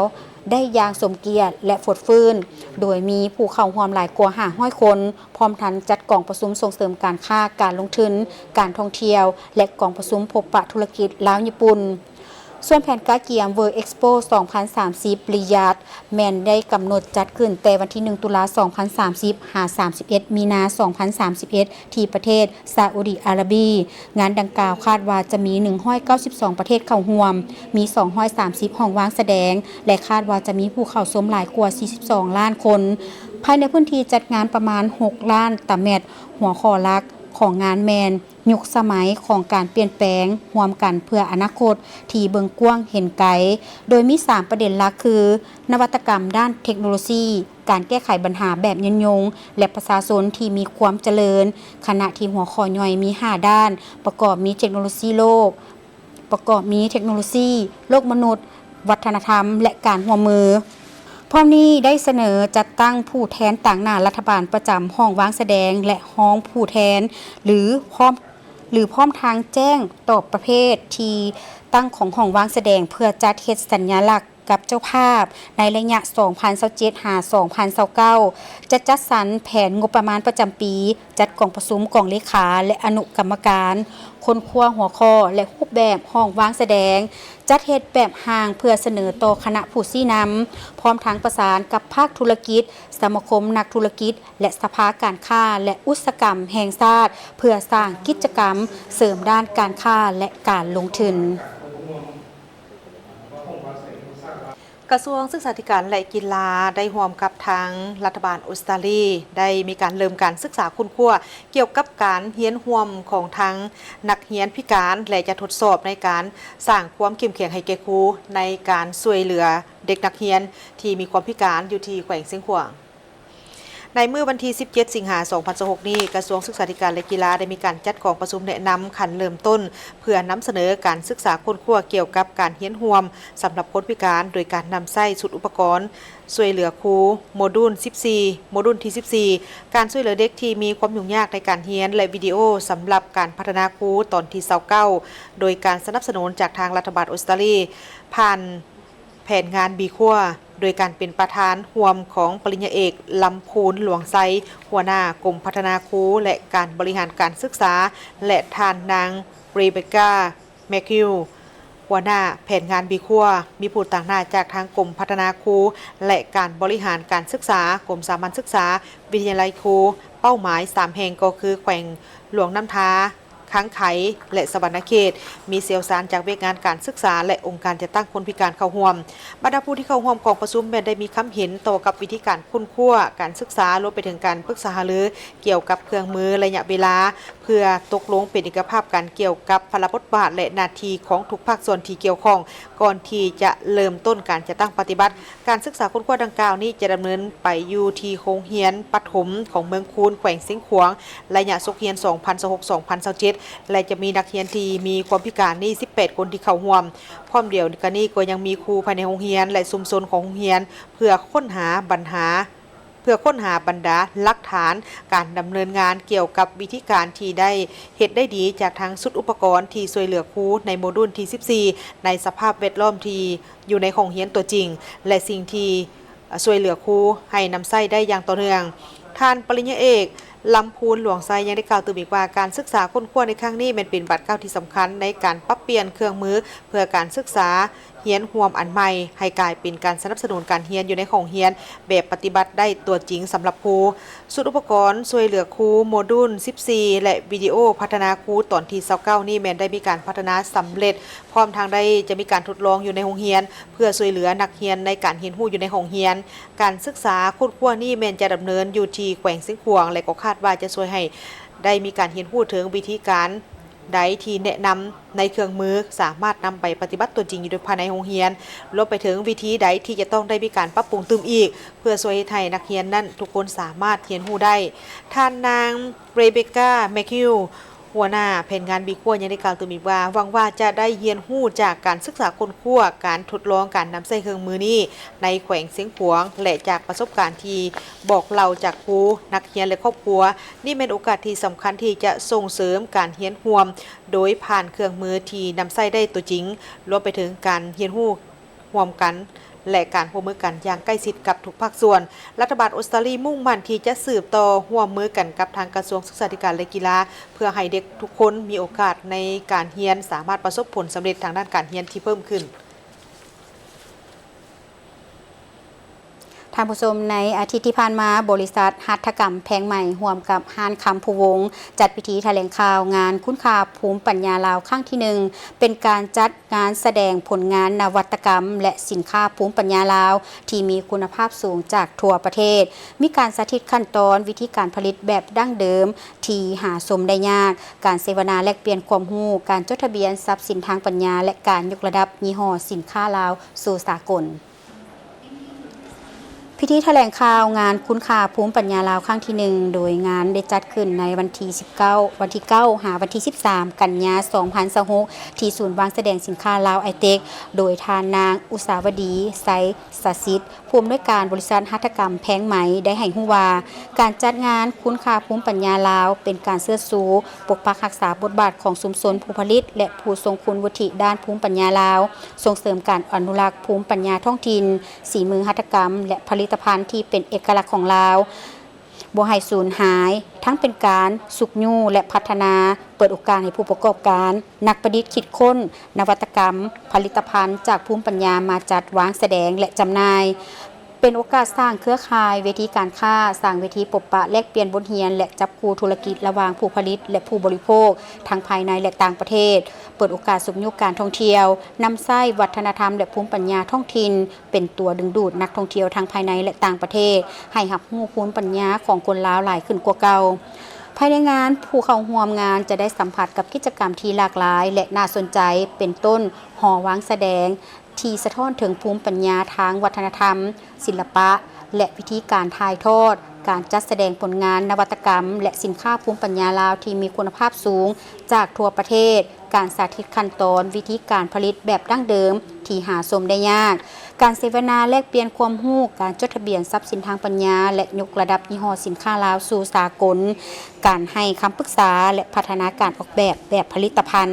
ໄດ້ຢ່າງສົມກຽດ ແລະ ຟົດຟື້ນ, ໂດຍມີຜູ້ເຂົ້າຮ່ວມຫຼາຍກວ່າຫ້າຮ້ອຍຄົນ, ພ້ອມທັງຈັດກອງປະຊຸມສົ່ງເສີມການຄ້າ, ການລົງທຶນ, ການທ່ອງທ່ຽວ ແລະ ກອງປະຊຸມພົບປະທຸລະກິດລາວຍີ່ປຸ່ນ. ສ່ວນແຜນກະກຽມ World Expo ສອງພັນສາມສິບ Riyadh ແມ່ນໄດ້ກຳນົດຈັດຂຶ້ນແຕ່ວັນທີໜຶ່ງ ຕຸລາ ສອງພັນສາມສິບ ຫາ ສາມສິບເອັດ ມີນາ ສອງພັນສາມສິບເອັດ ທີ່ປະເທດ ຊາອຸດີອາຣາບີ. ງານດັ່ງກ່າວຄາດວ່າຈະມີໜຶ່ງຮ້ອຍເກົ້າສິບສອງປະເທດເຂົ້າຮ່ວມ, ມີສອງຮ້ອຍສາມສິບຫ້ອງວາງສະແດງ ແລະ ຄາດວ່າຈະມີຜູ້ເຂົ້າຊົມຫຼາຍກວ່າສີ່ສິບສອງລ້ານຄົນ. ພາຍໃນພື້ນທີ່ຈັດງານປະມານຫົກລ້ານຕາແມັດ. ຫົວຂໍ້ຫຼັກຂອງງານແມ່ນ ຍຸກສະໄໝຂອງການປ່ຽນແປງຮ່ວມກັນເພື່ອອະນາຄົດທີ່ເບິ່ງກວ້າງເຫັນໄກ, ໂດຍມີສາມປະເດັນຫຼັກຄື ນະວັດຕະກຳດ້ານເທັກໂນໂລຊີ, ການແກ້ໄຂບັນຫາແບບຍືນຍົງ ແລະ ປະຊາຊົນທີ່ມີຄວາມຈະເລີນ, ຂະນະທີ່ຫົວຂໍ້ຍ່ອຍມີຫ້າດ້ານ ປະກອບມີເທັກໂນໂລຊີໂລກ, ປະກອບມີເທັກໂນໂລຊີ, ໂລກມະນຸດ, ວັດທະນະທຳ ແລະ ການຮ່ວມມື. ພ້ອມນີ້ໄດ້ສະເໜີຈັດຕັ້ງຜູ້ແທນຕາງໜ້າລັດຖະບານປະຈຳຫ້ອງວາງສະແດງ ແລະ ຮອງຜູ້ແທນ ຫຼື ພ້ອມ ຫຼື ພ້ອມທາງແຈ້ງຕອບປະເພດທີ່ຕັ້ງຂອງຫ້ອງວາງສະແດງ ເພື່ອຈັດເຮັດສັນຍາລັກ ກັບເຈົ້າພາບໃນໄລຍະສອງພັນຊາວເຈັດ ຫາ ສອງພັນຊາວເກົ້າ ຈະຈັດສັນແຜນງົບປະມານປະຈຳປີ, ຈັດກອງປະຊຸມກອງເລຂາ ແລະ ອະນຸກຳມະການ, ຄົ້ນຄວ້າຫົວຂໍ້ ແລະ ຮູບແບບຫ້ອງວາງສະແດງ, ຈັດເຮັດແບບຮ່າງເພື່ອສະເໜີຕໍ່ຄະນະຜູ້ຊີ້ນຳ, ພ້ອມທັງປະສານກັບພາກທຸລະກິດ, ສະມາຄົມນັກທຸລະກິດ ແລະ ສະພາການຄ້າ ແລະ ອຸດສາຫະກຳແຫ່ງຊາດ ເພື່ອສ້າງກິດຈະກຳເສີມດ້ານການຄ້າ ແລະ ການລົງທຶນ. ກະຊວງສຶກສາທິການ ແລະ ກິລາ ໄດ້ຮ່ວມກັບທາງລັດຖະບານອົດສະຕາລີ ໄດ້ມີການເລີ່ມການສຶກສາຄົ້ນຄວ້າກ່ຽວກັບການຮຽນຮ່ວມຂອງທັງນັກຮຽນພິການ ແລະ ຈະທົດສອບໃນການສ້າງຄວາມເຂັ້ມແຂງໃຫ້ແກ່ຄູໃນການຊ່ວຍເຫຼືອເດັກນັກຮຽນທີ່ມີຄວາມພິການຢູ່ທີ່ແຂວງຊຽງຂວາງ. ໃນມື້ວັນທີສິບເຈັດ ສິງຫາ ສອງພັນຊາວຫົກນີ້, ກະຊວງສຶກສາທິການ ແລະ ກິລາ ໄດ້ມີການຈັດກອງປະຊຸມແນະນຳຂັ້ນເລີ່ມຕົ້ນ ເພື່ອນຳສະເໜີການສຶກສາຄົ້ນຄວ້າກ່ຽວກັບການຮຽນຮ່ວມສຳລັບຄົນພິການ ໂດຍການນຳໃຊ້ຊຸດອຸປະກອນຊ່ວຍເຫຼືອຄູ ໂມດູນສິບສີ່ ໂມດູນທີສິບສີ່ ການຊ່ວຍເຫຼືອເດັກທີ່ມີຄວາມຫຍຸ້ງຍາກໃນການຮຽນ ແລະ ວິດີໂອສຳລັບການພັດທະນາຄູຕອນທີຊາວເກົ້າ ໂດຍການສະໜັບສະໜູນຈາກທາງລັດຖະບານອົດສະຕາລີ ຜ່ານ ແຜນງານບີຄົວ ໂດຍການເປັນປະທານຮ່ວມຂອງປະລິນຍາເອກ ລຳພູນ ຫຼວງໄຊ ຫົວໜ້າກົມພັດທະນາຄູ ແລະ ການບໍລິຫານການສຶກສາ ແລະ ທ່ານນາງ ເຣເບກາ ແມັກຄິວ ຫົວໜ້າແຜນງານບີຄົວ, ມີຜູ້ຕາງໜ້າຈາກທາງກົມພັດທະນາຄູ ແລະ ການບໍລິຫານການສຶກສາ, ກົມສາມັນສຶກສາ, ວິທະຍາໄລຄູ, ເປົ້າໝາຍສາມແຫ່ງກໍຄືແຂວງຫຼວງນ້ຳທາ, ຄັງໄຄ ແລະ ສະຫວັນນະເຂດ, ມີຊ່ຽວຊານຈາກວຽກງານການສຶກສາ ແລະ ອົງການຈັດຕັ້ງຄົນພິການເຂົ້າຮ່ວມ. ບັນດາຜູ້ທີ່ເຂົ້າຮ່ວມກອງປະຊຸມແມ່ນໄດ້ມີຄຳເຫັນຕໍ່ກັບວິທີການຄົ້ນຄວ້າການສຶກສາ, ລວມໄປເຖິງການປຶກສາຫາລືກ່ຽວກັບເຄື່ອງມື, ໄລຍະເວລາ, ເພື່ອຕົກລົງເປັນເອກະພາບກັນກ່ຽວກັບພາລະບົດບາດ ແລະ ໜ້າທີ່ຂອງທຸກພາກສ່ວນທີ່ກ່ຽວຂ້ອງ ກ່ອນທີ່ຈະເລີ່ມຕົ້ນການຈັດຕັ້ງປະຕິບັດ. ການສຶກສາຄົ້ນຄວ້າດັ່ງກ່າວນີ້ຈະດຳເນີນໄປຢູ່ທີ່ໂຮງຮຽນປະຖົມຂອງເມືອງຄູນ ແຂວງຊຽງຂວາງ ໄລຍະສົກຮຽນ ສອງພັນຊາວຫົກ ສອງພັນຊາວເຈັດ ແລະ ຈະມີນັກຮຽນທີ່ມີຄວາມພິການນີ້ ສິບແປດຄົນທີ່ເຂົ້າຮ່ວມ. ພ້ອມດຽວກັນນີ້ກໍຍັງມີຄູພາຍໃນໂຮງຮຽນ ແລະ ຊຸມຊົນຂອງໂຮງຮຽນ ເພື່ອຄົ້ນຫາບັນຫາ ເພື່ອຄົ້ນຫາບັນດາຫຼັກຖານການດຳເນີນງານກ່ຽວກັບວິທີການທີ່ໄດ້ເຮັດໄດ້ດີຈາກທາງຊຸດອຸປະກອນທີ່ຊ່ວຍເຫຼືອຄູໃນໂມດູນທີສິບສີ່ ໃນສະພາບແວດລ້ອມທີ່ຢູ່ໃນຫ້ອງຮຽນຕົວຈິງ ແລະ ສິ່ງທີ່ ເອີ່ ຊ່ວຍເຫຼືອຄູໃຫ້ນຳໃຊ້ໄດ້ຢ່າງຕໍ່ເນື່ອງ. ທ່ານປະລິນຍາເອກ ລຳພູນ ຫຼວງໄຊ ຍັງໄດ້ກ່າວຕື່ມອີກວ່າ ການສຶກສາຄົ້ນຄວ້າໃນຄັ້ງນີ້ແມ່ນເປັນບາດກ້າວທີ່ສຳຄັນໃນການປັບປ່ຽນເຄື່ອງມືເພື່ອການສຶກສາ ຮຽນຮ່ວມອັນໃໝ່ ໃຫ້ກາຍເປັນການສະໜັບສະໜູນການຮຽນຢູ່ໃນຫ້ອງຮຽນແບບປະຕິບັດໄດ້ຕົວຈິງສຳລັບຄູ. ຊຸດອຸປະກອນຊ່ວຍເຫຼືອຄູ ໂມດູນສິບສີ່ ແລະ ວິດີໂອພັດທະນາຄູຕອນທີຊາວເກົ້ານີ້ ແມ່ນໄດ້ມີການພັດທະນາສຳເລັດ, ພ້ອມທັງໄດ້ຈະມີການທົດລອງຢູ່ໃນໂຮງຮຽນ ເພື່ອຊ່ວຍເຫຼືອນັກຮຽນໃນການຮຽນຮູ້ຢູ່ໃນຫ້ອງຮຽນ. ການສຶກສາຄົ້ນຄວ້ານີ້ແມ່ນຈະດຳເນີນຢູ່ທີ່ແຂວງຊຽງຂວາງ ແລະ ກໍຄາດວ່າຈະຊ່ວຍໃຫ້ໄດ້ມີການຮຽນຮູ້ເຖິງວິທີການໃດທີ່ແນະນຳໃນເຄື່ອງມື ສາມາດນຳໄປປະຕິບັດຕົວຈິງຢູ່ພາຍໃນໂຮງຮຽນ, ລວມໄປເຖິງວິທີໃດທີ່ຈະຕ້ອງໄດ້ມີການປັບປຸງຕື່ມອີກ ເພື່ອຊ່ວຍເຮັດໃຫ້ນັກຮຽນນັ້ນທຸກຄົນສາມາດຮຽນຮູ້ໄດ້. ທ່ານນາງ ເຣເບກກາ ແມັກຮິວ ຫົວໜ້າແຜນງານບີຄົວ ຍັງໄດ້ກ່າວຕື່ມອີກວ່າ ຫວັງວ່າຈະໄດ້ຮຽນຮູ້ຈາກການສຶກສາຄົ້ນຄວ້າ, ການທົດລອງການນຳໃຊ້ເຄື່ອງມືນີ້ໃນແຂວງຊຽງຂວາງ ແລະ ຈາກປະສົບການທີ່ບອກເລົ່າຈາກຄູ, ນັກຮຽນ ແລະ ຄອບຄົວ. ນີ້ແມ່ນໂອກາດທີ່ສຳຄັນທີ່ຈະສົ່ງເສີມການຮຽນຮ່ວມໂດຍຜ່ານເຄື່ອງມືທີ່ນຳໃຊ້ໄດ້ຕົວຈິງ, ລວມໄປເຖິງການຮຽນຮູ້ຮ່ວມກັນ ແລະ ການຮ່ວມມືກັນຢ່າງໃກ້ຊິດກັບທຸກພາກສ່ວນ. ລັດຖະບານອົດສະຕາລີມຸ່ງໝັ້ນທີ່ຈະສືບຕໍ່ຮ່ວມມືກັນກັບທາງກະຊວງສຶກສາທິການ ແລະ ກິລາ ເພື່ອໃຫ້ເດັກທຸກຄົນມີໂອກາດໃນການຮຽນ, ສາມາດປະສົບຜົນສຳເລັດທາງດ້ານການຮຽນທີ່ເພີ່ມຂຶ້ນ. ທ່ານຜູ້ຊົມ, ໃນອາທິດທີ່ຜ່ານມາ, ບໍລິສັດຫັດຖະກຳແພງໄໝ ຮ່ວມກັບຮ້ານຄຳພູວົງ ຈັດພິທີຖະແຫຼງຂ່າວງານຄຸນຄ່າພູມປັນຍາລາວຄັ້ງທີໜຶ່ງ, ເປັນການຈັດງານສະແດງຜົນງານນະວັດຕະກຳ ແລະ ສິນຄ້າພູມປັນຍາລາວທີ່ມີຄຸນນະພາບສູງຈາກທົ່ວປະເທດ, ມີການສາທິດຂັ້ນຕອນວິທີການຜະລິດແບບດັ້ງເດີມທີ່ຫາຊົມໄດ້ຍາກ, ການເສວະນາແລກປ່ຽນຄວາມຮູ້, ການຈົດທະບຽນຊັບສິນທາງປັນຍາ ແລະ ການຍົກລະດັບຍີ່ຫໍ້ສິນຄ້າລາວສູ່ສາກົນ. ພິທີຖະແຫຼງຂ່າວງານຄຸນຄ່າພູມປັນຍາລາວຄັ້ງທີໜຶ່ງ ໂດຍງານໄດ້ຈັດຂຶ້ນໃນວັນທີສິບເກົ້າ ວັນທີເກົ້າ ຫາວັນທີສິບສາມ ກັນຍາ ສອງພັນຊາວຫົກ ທີ່ສູນວາງສະແດງສິນຄ້າລາວໄອເຕັກ ໂດຍທ່ານນາງ ອຸສາວະດີ ໄຊສະສິດ ຜູ້ອຳນວຍການບໍລິສັດຫັດຖະກຳແພງໄໝ ໄດ້ໃຫ້ຮູ້ວ່າ ການຈັດງານຄຸນຄ່າພູມປັນຍາລາວ ເປັນການເຊີດຊູ ປົກປັກຮັກສາບົດບາດຂອງຊຸມຊົນຜູ້ຜະລິດ ແລະ ຜູ້ຊົງຄຸນວຸດທິດ້ານພູມປັນຍາລາວ, ສົ່ງເສີມການອະນຸລັກພູມປັນຍາທ້ອງຖິ່ນ, ສີມືຫັດຖະກຳ ແລະ ຜະລິດຕະພັນທີ່ເປັນເອກະລັກຂອງລາວ ບໍ່ໃຫ້ສູນຫາຍ, ທັງເປັນການຊຸກຍູ້ ແລະ ພັດທະນາ, ເປີດໂອກາດໃຫ້ຜູ້ປະກອບການ, ນັກປະດິດຄິດຄົ້ນ, ນະວັດຕະກຳ, ຜະລິດຕະພັນຈາກພູມປັນຍາມາຈັດວາງສະແດງ ແລະ ຈຳໜ່າຍ. ເປັນໂອກາດສ້າງເຄືອຂ່າຍເວທີການຄ້າ, ສ້າງເວທີພົບປະແລກປ່ຽນບົດຮຽນ ແລະ ຈັບຄູ່ທຸລະກິດລະຫວ່າງຜູ້ຜະລິດ ແລະ ຜູ້ບໍລິໂພກ ທັງພາຍໃນ ແລະ ຕ່າງປະເທດ, ເປີດໂອກາດຊຸກຍູ້ການທ່ອງທ່ຽວ, ນຳໃຊ້ວັດທະນະທຳ ແລະ ພູມປັນຍາທ້ອງຖິ່ນ ເປັນຕົວດຶງດູດນັກທ່ອງທ່ຽວທັງພາຍໃນ ແລະ ຕ່າງປະເທດ ໃຫ້ຮັບຮູ້ພູມປັນຍາຂອງຄົນລາວຫຼາຍຂຶ້ນກວ່າເກົ່າ. ພາຍໃນງານ, ຜູ້ເຂົ້າຮ່ວມງານຈະໄດ້ສຳຜັດກັບກິດຈະກຳທີ່ຫຼາກຫຼາຍ ແລະ ໜ້າສົນໃຈ, ເປັນຕົ້ນ ຫໍວາງສະແດງ ທີ່ສະທ້ອນເຖິງພູມປັນຍາທາງວັດທະນະທຳ, ສິລະປະ ແລະ ວິທີການຖ່າຍທອດ, ການຈັດສະແດງຜົນງານນະວັດຕະກຳ ແລະ ສິນຄ້າພູມປັນຍາລາວທີ່ມີຄຸນນະພາບສູງຈາກທົ່ວປະເທດ, ການສາທິດຂັ້ນຕອນວິທີການຜະລິດແບບດັ້ງເດີມທີ່ຫາຊົມໄດ້ຍາກ, ການເສວະນາແລກປ່ຽນຄວາມຮູ້, ການຈົດທະບຽນຊັບສິນທາງປັນຍາ ແລະ ຍົກລະດັບຍີ່ຫໍ້ສິນຄ້າລາວສູ່ສາກົນ, ການໃຫ້ຄຳປຶກສາ ແລະ ພັດທະນາການອອກແບບແບບຜະລິດຕະພັນ,